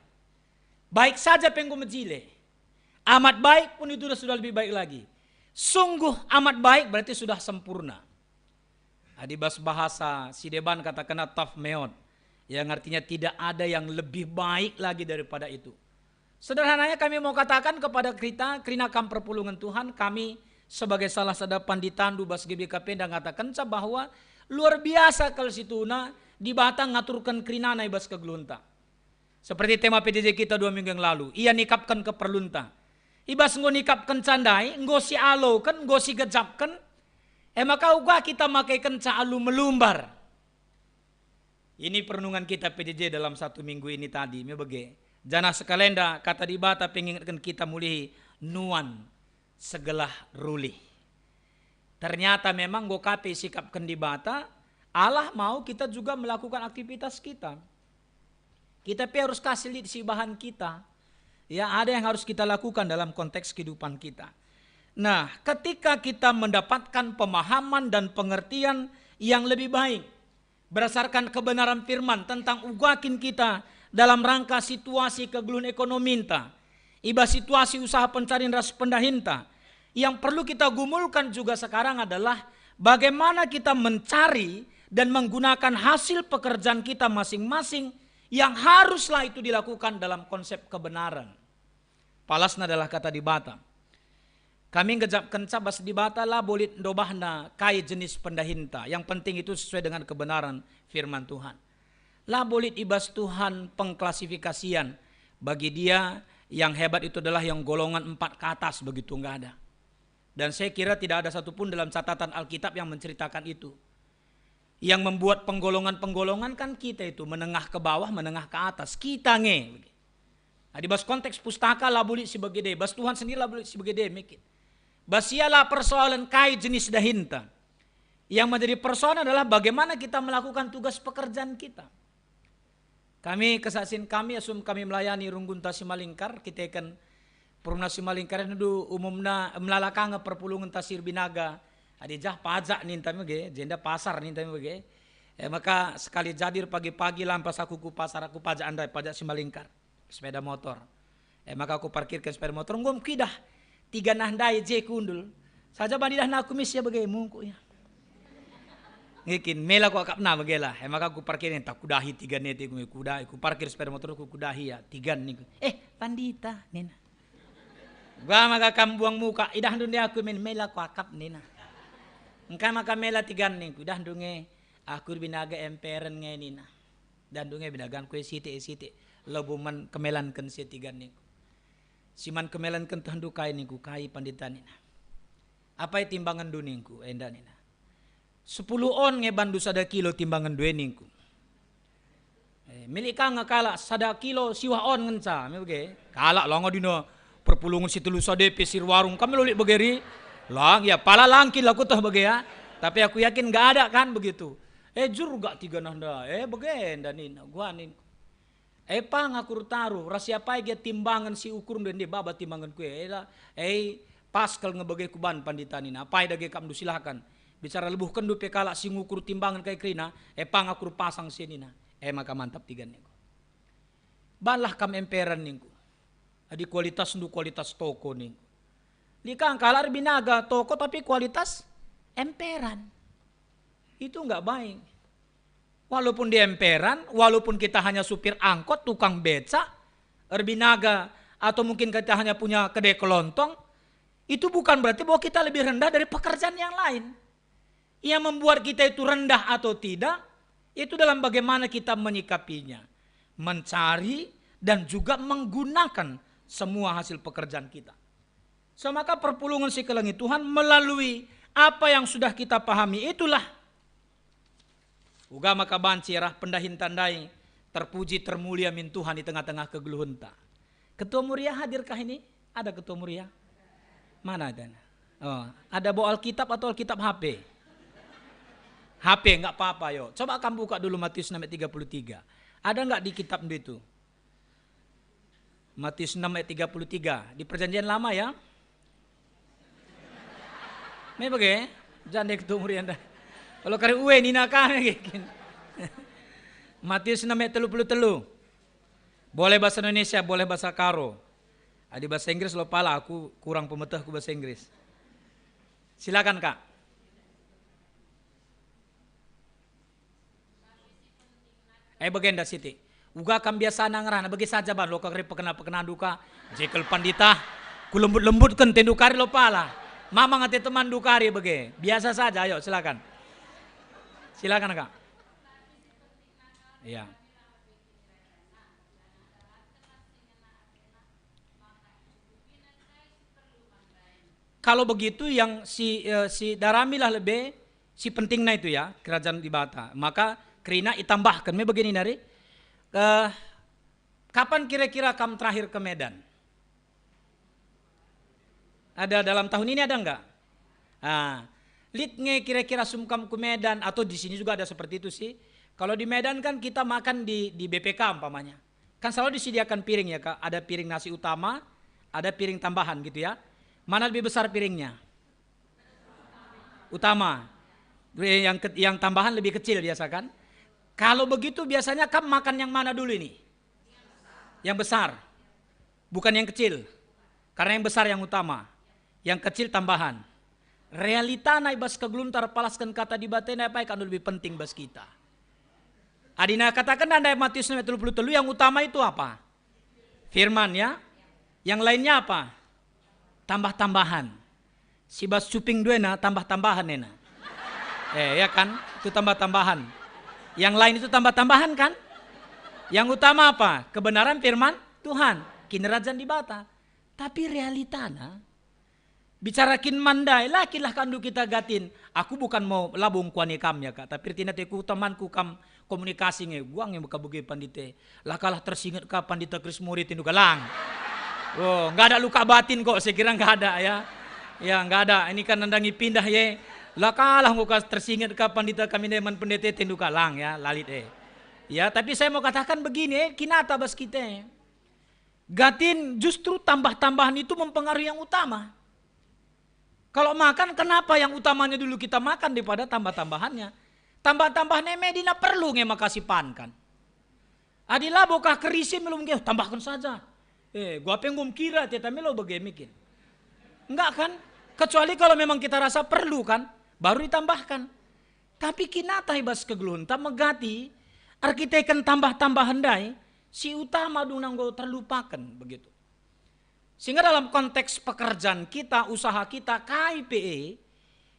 Baik saja pe enggo mejile. Amat baik pun itu sudah lebih baik lagi. Sungguh amat baik berarti sudah sempurna. Adi bas bahasa si deban katakenna taf meot, yang artinya tidak ada yang lebih baik lagi daripada itu. Sederhananya kami mau katakan kepada kita, kerina kam perpulungen Tuhan, kami sebagai salah sada panditandu bas G B K P enda ngatakenca bahwa luar biasa kal situhuna Dibata ngaturken kerinana i bas kegeluhenta. Seperti tema P J J kita dua minggu yang lalu, Ia nikapken keperlunta. I bas enggo nikapkenca ndai, enggo sialoken, enggo sigejapken, e maka uga kita makekenca alu melumbar. Ini perenungan kita P J J dalam satu minggu ini tadi, me bage. Janah sekalenda kata Dibata pengingetken kita mulihi nuan segelah rulih. Ternyata memang enggo ka pe isikapken Dibata, Allah mau kita juga melakukan aktivitas kita. Kita pe harus kasih lit sibahan kita. Ya, ada yang harus kita lakukan dalam konteks kehidupan kita. Nah, ketika kita mendapatkan pemahaman dan pengertian yang lebih baik berdasarkan kebenaran firman tentang uga kin kita dalam rangka situasi kegeluhen ekonominta, i bas situasi usaha pencarian ras pendahinta. Yang perlu kita gumulkan juga sekarang adalah bagaimana kita mencari dan menggunakan hasil pekerjaan kita masing-masing yang haruslah itu dilakukan dalam konsep kebenaran. Palasna adalah kata Dibata. Kami ngejapkenca bas Dibata labo lit ndobahna kai jenis pendahinta. Yang penting itu sesuai dengan kebenaran firman Tuhan. Labo lit i bas Tuhan pengklasifikasian. Bagi Dia, yang hebat itu adalah yang golongan empat ke atas, begitu, nggak ada. Dan saya kira tidak ada satupun dalam catatan Alkitab yang menceritakan itu. Yang membuat penggolongan-penggolongan kan kita itu, menengah ke bawah, menengah ke atas. Kita nge. Nah, di bas konteks pustaka labo lit si bagede, bas Tuhan sendiri labo lit si bagede, mekit. Bas Ia la persoalan kai jenis dahinta. Yang menjadi persoalan adalah bagaimana kita melakukan tugas pekerjaan kita. Kami, kesaksian kami, asum kami melayani runggun Tasi Malingkar, kita kan perumna Tasi Malingkar ndu umumna melala ka nge perpulungen Tasi Erbinaga. Adi jah pajak ninta mege, jenda pasar ninta mege. E maka sekali jadi pagi-pagi lampas aku ku pasar, aku pajak ndai, pajak Tasi Malingkar. Sepeda motor. E maka aku parkirken sepeda motor, enggo kuidah tiga nah ndai je kundul. Saja bandidah aku mis ya bage mungkuk ya. Ngikin, mela ku akapna bagela. E maka ku parkir, tak kudahi tiga nete ku kudahi, ku parkir sepeda motor ku kudahi ya, tiga ningku. "Eh, pandita," nina. "Gua maka kam buang muka, idahndu nde aku min, mela ku akap," nina. Engkai maka mela tiga ningku, "Idahndu nge, aku erbinaga emperen nge," nina. "Idahndu nge binagan ku e sitik, e sitik. Lebu man kemelanken si tiga ningku. Si man kemelanken tehndu kai," ningku, "kai pandita," nina. "Apai timbangenndu," ningku, "enda," nina. "Sepuluh on nge bandu sada kilo timbangenndu e," ningku. "Eh, milik ka nge kalak sada kilo siwah on ngenca," me bage. Kalak la nge dina perpulungen si telu sada pe si erwarung, kami lolik bage ri. Lang, ya, pala langkin la kuteh bage ya. Tapi aku yakin nggak ada kan begitu. Eh, jur gak tiga nah nda, eh, bage nda nina, gua ningku. E pang aku ertaruh, ras siapai gia timbangen si ukurndu ende baba timbangenku e, ela, e pas kal nge bage kuban pandita nina, apai dage kapndu silahkan. Bicara lebuhkenndu pe kalak si ngukur timbangen kai kerina, e pang aku erpasang si nina, e maka mantap tiga ningku. Banlah kam emperan ningku. Adi kualitasndu kualitas toko ningku. Lit ka kalak erbinaga toko tapi kualitas emperan. Itu nggak baik. Walaupun dia emperan, walaupun kita hanya supir angkot, tukang beca, erbinaga, atau mungkin kita hanya punya kedai kelontong, itu bukan berarti bahwa kita lebih rendah dari pekerjaan yang lain. Yang membuat kita itu rendah atau tidak, itu dalam bagaimana kita menyikapinya, mencari, dan juga menggunakan semua hasil pekerjaan kita. So maka perpulungen si kelengi Tuhan melalui apa yang sudah kita pahami itulah uga maka banci arah pendahin tandai terpuji termulia min Tuhan di tengah-tengah kegeluhenta. Ketua Muria hadirkah ini? Ada Ketua Muria? Mana ada? Oh, ada bawa Alkitab atau Alkitab H P? H P nggak apa-apa yo. Coba kamu buka dulu Matius enam ayat tiga puluh tiga. Ada nggak di kitabmu itu? Matius enam ayat tiga puluh tiga, di Perjanjian Lama ya. Me bage, jande ketua muri enda. Kalau kari ue nina kami gini. Matius enam ayat telu puluh telu. Boleh bahasa Indonesia, boleh bahasa Karo. Adi bahasa Inggris lo pala, aku kurang pemetehku bahasa Inggris. Silakan Kak. Eh, bagenda sitik. Uga kam biasana ngerana, bage saja ban lo kari pekena-pekena duka. Jekel pandita, ku lembut-lembutken tendu kari lo pala. Mamang ate teman dukari bage. Biasa saja, ayo silakan. Silakan, Kak. Iya. Kalau begitu yang si, eh, si daramilah lebe si pentingna itu ya, kerajaan Dibata. Maka kerina itambahken me begini nari, eh, kapan kira-kira kam terakhir ke Medan? Ada dalam tahun ini ada enggak? Ah, lit nge kira-kira sungkam ku Medan atau di sini juga ada seperti itu sih. Kalau di Medan kan kita makan di di B P K umpamanya. Kan selalu disediakan piring ya, Kak. Ada piring nasi utama, ada piring tambahan gitu ya. Mana lebih besar piringnya? Utama. Yang ke- yang tambahan lebih kecil biasa kan? Kalau begitu biasanya kamu makan yang mana dulu ini? Yang besar. Bukan yang kecil, karena yang besar yang utama, yang kecil tambahan. Realitana i bas kegeluhenta erpalasken kata Dibata enda, apai kap lebih penting bas kita. Adina kataken enda Matius enam ayat tiga puluh tiga, yang utama itu apa? Firman, ya. Yang lainnya apa? Tambah-tambahan. Si bas cuping duena tambah-tambahan nena. Eh, ya kan? Itu tambah-tambahan. Yang lain itu tambah-tambahan kan? Yang utama apa? Kebenaran firman Tuhan, kinirajan Dibata. Tapi realitana, bicara kin man ndai, la kin lah kap ndu kita gatin. Aku bukan mau labung kuani kam ya, Kak, tapi ertina teku temanku kam komunikasi nge, guang nge maka bage pandite. La kalah tersinget ka Pandita Krismuri tindu kalang. Oh, nggak ada luka batin kok, saya kira nggak ada ya. Ya, nggak ada. Ini kan nandangi pindah ye. La kalah enggo ka tersinget ka Pandita kami ndeman pendeta tindu kalang ya, lalit eh. Ya, tapi saya mau katakan begini, eh, kinata bas kita. Gatin justru tambah-tambahan itu mempengaruhi yang utama. Kalau makan, kenapa yang utamanya dulu kita makan daripada tambah-tambahannya? Tambah-tambahannya me dina perlu nge makasi pan kan. Adi labo kah kerisi melum nge, "Oh, tambahkan saja. Eh, gua pe enggo kira teta melo bage mikin." Enggak kan? Kecuali kalau memang kita rasa perlu kan, baru ditambahkan. Tapi kinata i bas kegeluhenta megati, erkiteken tambah-tambahan ndai, si utama dungna enggo terlupaken, begitu. Sehingga dalam konteks pekerjaan kita, usaha kita, kai pe e,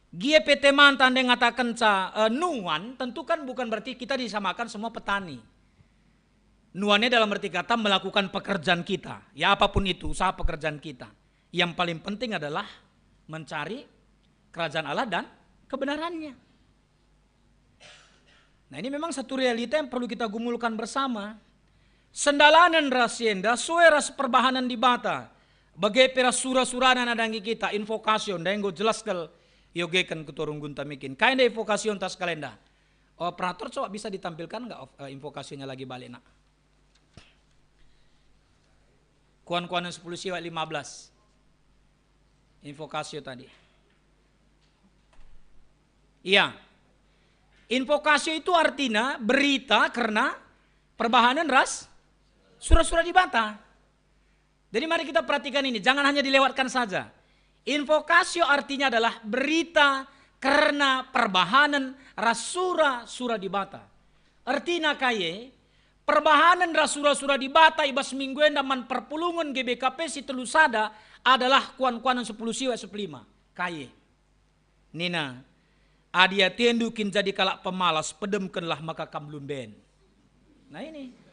gia pe temanta ndai ngatakenca, eh, nuan, tentu kan bukan berarti kita disamakan semua petani. Nuan e dalam arti kata melakukan pekerjaan kita, ya apapun itu, usaha pekerjaan kita. Yang paling penting adalah mencari kerajaan Allah dan kebenarannya. Nah, ini memang satu realita yang perlu kita gumulkan bersama. Sendalanen ras si enda sue ras perbahanen Dibata, bage pe ras sura-surana nandangi kita, invokasio, ndai enggo jelas kal iogeken ketua runggunta mikin. Kai ndai invokasio ntah sekalenda? Oh, operator, coba bisa ditampilkan nggak, eh, invokasionya lagi balik, nak? Kuan-kuanen sepuluh siwak lima belas. Invokasio tadi. Iya. Invokasio itu artina berita kerna perbahanen ras sura-sura Dibata. Jadi mari kita perhatikan ini, jangan hanya dilewatkan saja. Invokasio artinya adalah berita kerna perbahanen ras sura-sura Dibata. Ertina kai e, perbahanen ras sura-sura Dibata i bas minggu enda man perpulungen G B K P si telu sada adalah kuan-kuanen sepuluh siwak sepuluh lima. Kai e? Nina, "Adi atendu kin jadi kalak pemalas, pedemkenlah maka kam lumben." Nah ini.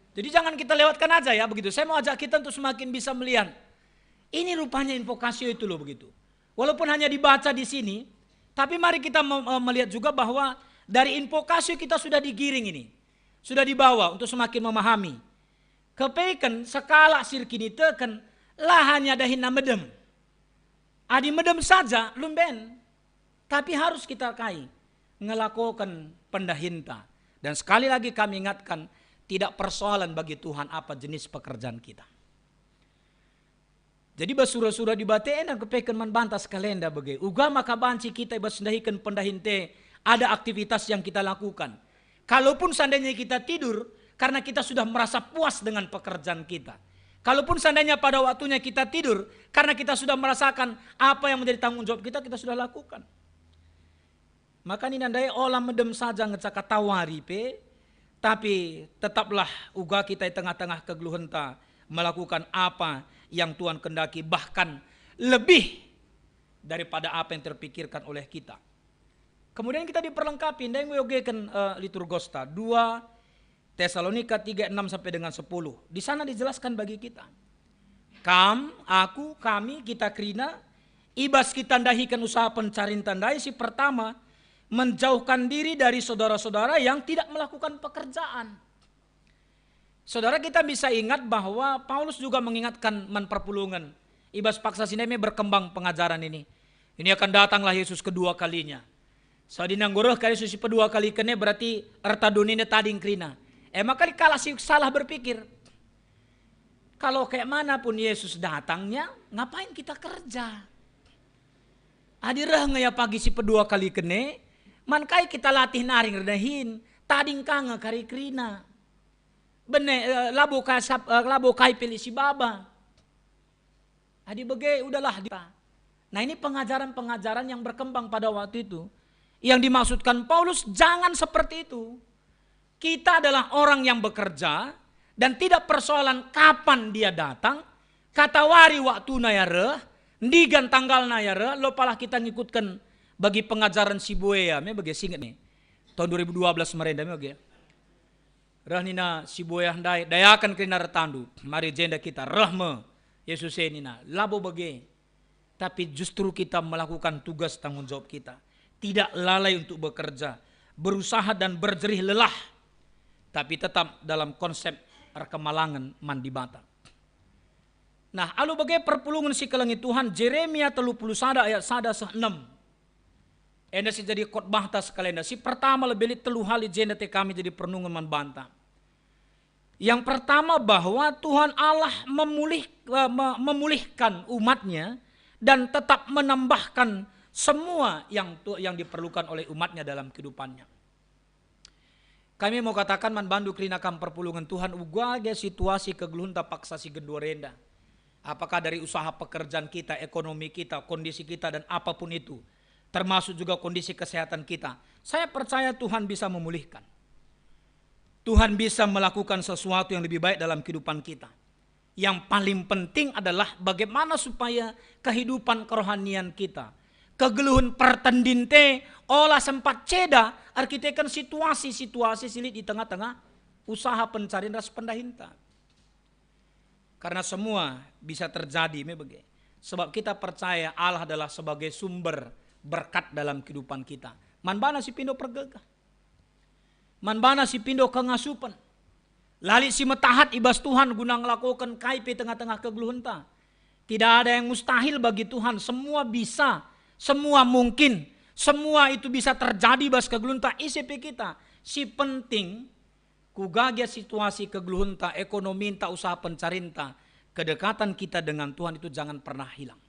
Jadi jangan kita lewatkan aja ya begitu. Saya mau ajak kita untuk semakin bisa melihat. Ini rupanya invokasio itu loh begitu. Walaupun hanya dibaca di sini, tapi mari kita me-, eh, melihat juga bahwa dari invokasio kita sudah digiring ini. Sudah dibawa untuk semakin memahami. Kepeken sekalak si erkiniteken la hanya dahinna medem. Adi medem saja lumben, tapi harus kita kai ngelakoken pendahinta. Dan sekali lagi kami ingatkan, tidak persoalan bagi Tuhan apa jenis pekerjaan kita. Jadi bas sura-sura Dibata enda kepeken man banta sekalenda bage. Uga maka banci kita i bas ndahiken pendahinte ada aktivitas yang kita lakukan. Kalaupun seandainya kita tidur, karena kita sudah merasa puas dengan pekerjaan kita. Kalaupun seandainya pada waktunya kita tidur, karena kita sudah merasakan apa yang menjadi tanggung jawab kita, kita sudah lakukan. Maka nina ndai, ola medem saja ngenca katawari pe, tapi tetaplah uga kita i tengah-tengah kegeluhenta melakukan apa yang Tuhan kehendaki, bahkan lebih daripada apa yang terpikirkan oleh kita. Kemudian kita diperlengkapi, ndai enggo iogeken, eh, liturgosta, dua Tesalonika tiga enam sampai dengan sepuluh. Di sana dijelaskan bagi kita. Kam, aku, kami, kita kerina, i bas kita ndahiken usaha pencarinta ndai si pertama, menjauhkan diri dari saudara-saudara yang tidak melakukan pekerjaan. Saudara, kita bisa ingat bahwa Paulus juga mengingatkan man perpulungen. I bas paksa si ndai me berkembang pengajaran ini. Ini akan datanglah Yesus kedua kalinya. Sadina enggo reh ka Yesus si pedua kaliken e berarti erta dunina tading kerina. E maka lit kalak si salah berpikir. Kalau kayak mana pun Yesus datangnya, ngapain kita kerja? Adi reh nge ia pagi si pedua kaliken e, man kai kita latih nari ngerdahin, tading ka nge kari kerina. bene, eh, labo kai sap-, eh, labo kai pe lit sibaba. Adi bage, udahlah. Nah, ini pengajaran-pengajaran yang berkembang pada waktu itu. Yang dimaksudkan Paulus, jangan seperti itu. Kita adalah orang yang bekerja, dan tidak persoalan kapan dia datang, katawari waktuna ia reh, ndigan tanggalna ia reh, lo palah kita ngikutken bagi pengajaran si Buea, me bage si inget me. Tahun dua ribu dua belas merenda me bage. Reh nina si Buea ndai, "Dayaken kerina retandu, mari jenda kita." Reh me Jesus e nina, "Labo bage." Tapi justru kita melakukan tugas tanggung jawab kita. Tidak lalai untuk bekerja, berusaha dan berjerih lelah, tapi tetap dalam konsep erkemalangen man Dibata. Nah, alu bage perpulungen si kelengi Tuhan, Jeremia telu puluh sada ayat sada seh enem. Enda si jadi khotbahta sekali enda. Si pertama, lebih lit telu hal i jenda te kami jadi perenungen man banta. Yang pertama, bahwa Tuhan Allah memulih-, eh, me-, memulihkan umat-Nya dan tetap menambahkan semua yang tu-, yang diperlukan oleh umat-Nya dalam kehidupannya. Kami mau katakan man bandu kerina kam perpulungen Tuhan, uga age situasi kegeluhenta paksa si genduari enda. Apakah dari usaha pekerjaan kita, ekonomi kita, kondisi kita, dan apapun itu, termasuk juga kondisi kesehatan kita, saya percaya Tuhan bisa memulihkan. Tuhan bisa melakukan sesuatu yang lebih baik dalam kehidupan kita. Yang paling penting adalah bagaimana supaya kehidupan kerohanian kita, kegeluhen pertendinte, ola sempat ceda erkiteken situasi-situasi si lit i tengah-tengah usaha pencarian ras pendahinta. Karena semua bisa terjadi me bage. Sebab kita percaya Allah adalah sebagai sumber berkat dalam kehidupan kita. Man bana si pindo pergegah. Man bana si pindo kengasupen. Lalap si metahat i bas Tuhan guna ngelakoken kai pe tengah-tengah kegeluhenta. Tidak ada yang mustahil bagi Tuhan, semua bisa, semua mungkin, semua itu bisa terjadi bas kegeluhenta ise pe kita. Si penting, kuga gia situasi kegeluhenta, ekonominta, usaha pencarinta, kedekatan kita dengan Tuhan itu jangan pernah hilang.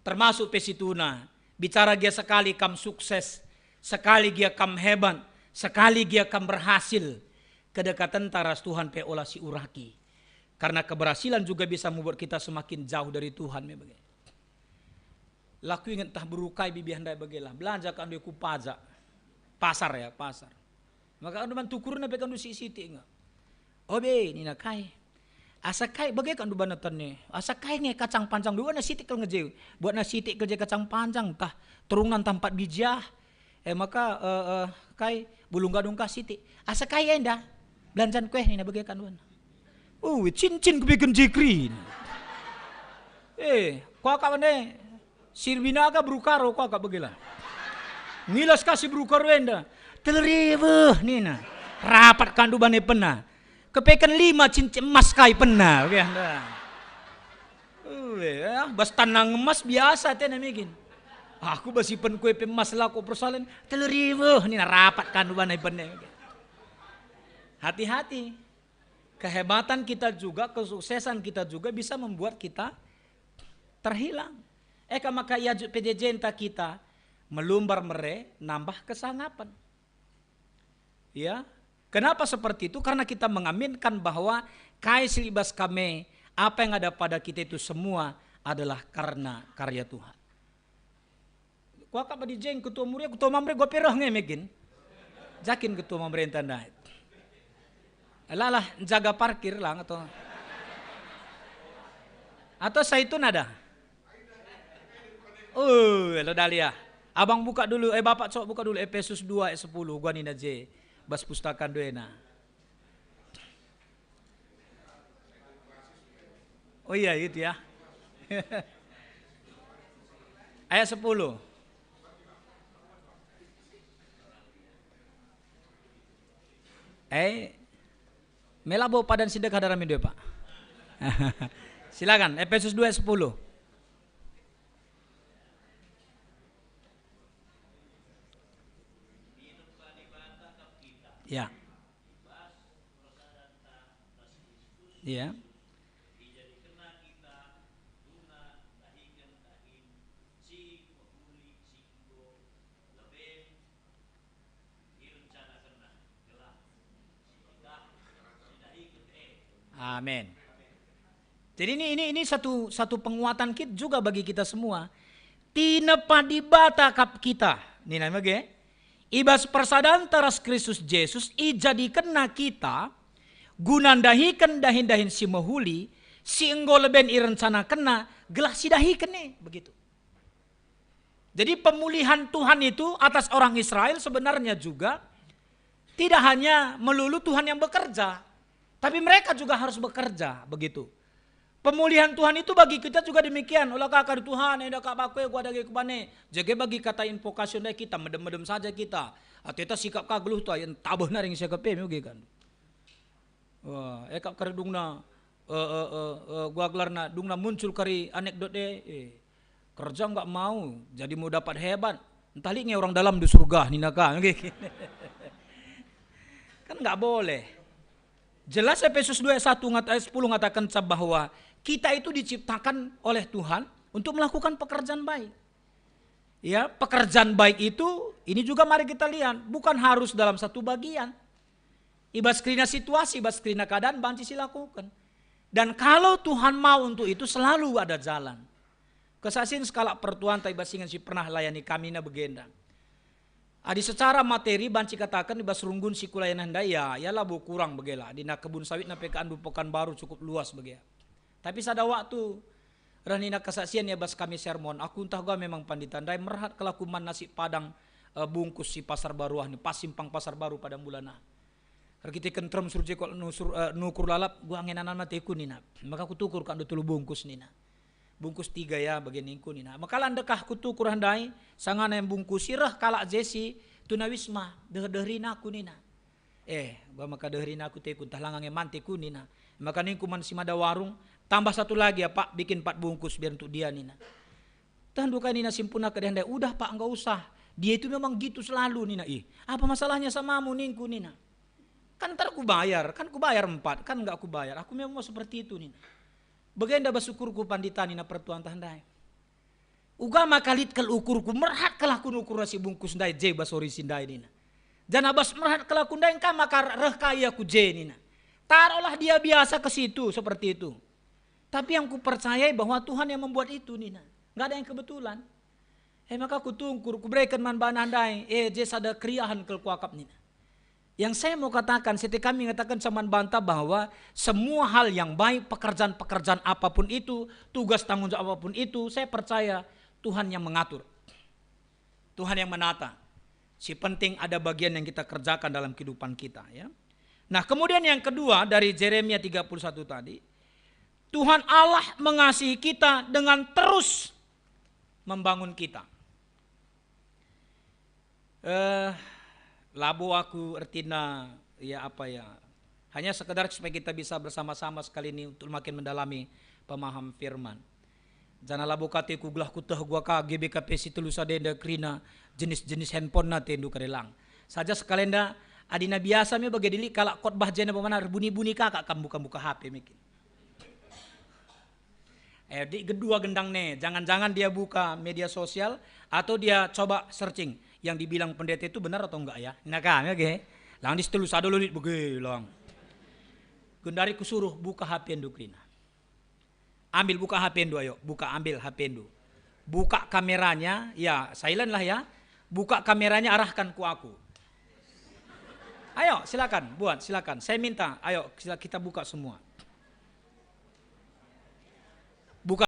Termasuk pe situhuna, bicara gia sekali kam sukses, sekali gia kam hebat, sekali gia kam berhasil, kedekatenta ras Tuhan pe ola siuraki. Karena keberhasilan juga bisa membuat kita semakin jauh dari Tuhan, me bage. La kuinget tah beru kai bibiah ndai bage lah, belanja ka ndai ku pajak. Pasar ya, pasar. Maka andu man tukurna pe kandu sitik-sitik nge. "O be," nina, "kai? Asa kai bage kandu bana tene? Asa kai nge kacang panjang dua na sitik kal ngeje? Buatna sitik kal je kacang panjang, tah terungna ntah empat biji ah. E maka, eh, eh, kai, bulung gadung kah sitik? Asa kai enda? Belanjan kueh," nina, "bage kandu bana." "Uh, cincin kubikin jikrin." Eh, kuakap ende. Sirbinaga beru Karo kuakap bagila. Ngilas ka si beru Karo enda. "Telu ribu," nina. "Rapat kandu bana penna. Kepeken lima cincin emas kai penna." Oke, enda. Uh, ya, bas tanang emas biasa tena migin. Aku bas ipen kue pe emas lako persalen. "Telu ribu," nina, "rapat kandu bana penna." Hati-hati. Kehebatan kita juga, kesuksesan kita juga bisa membuat kita terhilang. Eka maka iajuk P J J-nta kita melumbar mere nambah kesangapen. Ya, kenapa seperti itu? Karena kita mengaminkan bahwa kai si libas kami, apa yang ada pada kita itu semua adalah karena karya Tuhan. Kuakap badi jeng ketua muria, ketua mamre gua pe reh nge megin. Jakin ketua mamre ntanda. Lalah jaga parkir lang atau, atau Saitun ada? Uh, lo Dalia. Abang buka dulu, eh, Bapak cok buka dulu Efesus dua ayat sepuluh, gua nina je. Bas pustaka nduena. Oh iya, gitu ya. Ayat sepuluh. Eh, melabo padan si dekah dalam itu, Pak. Silakan, Efesus dua ayat sepuluh. Ya. Iya. Amin. Jadi ini, ini, ini satu, satu penguatan kit juga bagi kita semua. Tinepa Dibata kap kita. Nina mege. I bas persadanta ras Kristus Jesus, ijadikenNa kita guna ndahiken dahin-dahin si mehuli, si enggo leben irencanakenNa gelah sidahiken e, begitu. Jadi pemulihan Tuhan itu atas orang Israel sebenarnya juga tidak hanya melulu Tuhan yang bekerja, tapi mereka juga harus bekerja, begitu. Pemulihan Tuhan itu bagi kita juga demikian. Ola ka kari Tuhan, enda ka baku e, gua dage kubane. Jage bagi kata invokasi ndai kita, medem-medem saja kita. Ateta sikap ka geluh tu, ayen tabeh naring siakap e, mege kan. Wah, e kap kari dungna, eh, eh, eh, eh, gua gelarna, dungna muncul kari anekdot e, eh, kerja nggak mau, jadi mau dapat hebat. Entah lit nge orang dalam di surga, nina ka. Kan nggak boleh. Jelas Efesus dua ayat satu ngat-, ayat sepuluh ngatakenca bahwa kita itu diciptakan oleh Tuhan untuk melakukan pekerjaan baik. Ya, pekerjaan baik itu, ini juga mari kita lihat, bukan harus dalam satu bagian. I bas kerina situasi, i bas kerina keadaan banci silakuken. Dan kalau Tuhan mau untuk itu, selalu ada jalan. Kesaksian sekalak pertuanta i bas ingan si pernah layani kami na begenda. Adi secara materi banci kataken i bas runggun si kulayanen ndai, ya, ya labo kurang begela. Adina kebun sawitna pe ka andu Pekanbaru cukup luas bage. Tapi sada waktu reh nina kesaksian ia bas kami sermon, aku ntah uga memang pandita ndai, merhat kal aku man nasi padang, eh, bungkus si Pasar Baru ah, ni pas simpang Pasar Baru Padang Bulan ah. Erkiteken terem surje kok nusur, eh, nukur lalap, gua ngenanana teku nina. Maka kutukur kak ndu telu bungkus nina. Bungkus tiga ya bagi ningku nina. Maka la ndekah kutukur ndai, sangana yang bungkusi reh kalak je si tunawisma, deher-deherin aku nina. Eh, ba maka deherin aku teku, ntah langa nge man teku nina. Maka ningku man si mada warung, tambah satu lagi ya Pak, bikin empat bungkus biar untuk dia nina. Tah nduka nina simpuna kedeh ndai, udah Pak, nggak usah. Dia itu memang gitu selalu nina. Ih, apa masalahnya samamu ningku nina. Kan ntar kubayar, kan kubayar empat, kan nggak kubayar. Aku memang mau seperti itu nina. Bagenda bas ukurku pandita nina pertuanta ndai. Uga maka lit kal ukurku, merhat kal aku nukur si bungkus ndai je bas ori si ndai nina. Janah bas merhat kal aku ndai engka maka reh kai aku je nina. Taruhlah dia biasa ke situ seperti itu. Tapi yang kupercayai bahwa Tuhan yang membuat itu nina. Nggak ada yang kebetulan. E maka kutungkur, kubereken man bana ndai, e je sada keriahen kal kuakap nina. Yang saya mau katakan, setiap kami mengatakan sama banta bahwa semua hal yang baik, pekerjaan-pekerjaan apapun itu, tugas tanggung jawab apapun itu, saya percaya Tuhan yang mengatur. Tuhan yang menata. Si penting ada bagian yang kita kerjakan dalam kehidupan kita, ya. Nah, kemudian yang kedua dari Jeremia tiga puluh satu tadi, Tuhan Allah mengasihi kita dengan terus membangun kita. Eh, labo aku ertina, ya apa ya, hanya sekedar supaya kita bisa bersama-sama sekali ini untuk makin mendalami pemaham firman. Janah labo ka teku gelah kuteh gua ka G B K P si telu sada enda kerina jenis-jenis handphone na tendu kadelang. Saja sekalenda adina biasa me bage dili kalak khotbah jenda pemana erbuni-buni kakak kam buka-buka H P mekin. Eh, di kedua gendang ne, jangan-jangan dia buka media sosial atau dia coba searching yang dibilang pendeta itu benar atau enggak ya. Nah kan, oke. Lang di setelu sada lolit bege lang. Gendari kusuruh buka H P ndu kerina. Ambil buka H P ndu ayo, buka ambil H P ndu. Buka kameranya, ya silent lah ya. Buka kameranya arahkan ku aku. Ayo silakan buat, silakan. Saya minta, ayo sila-, kita buka semua.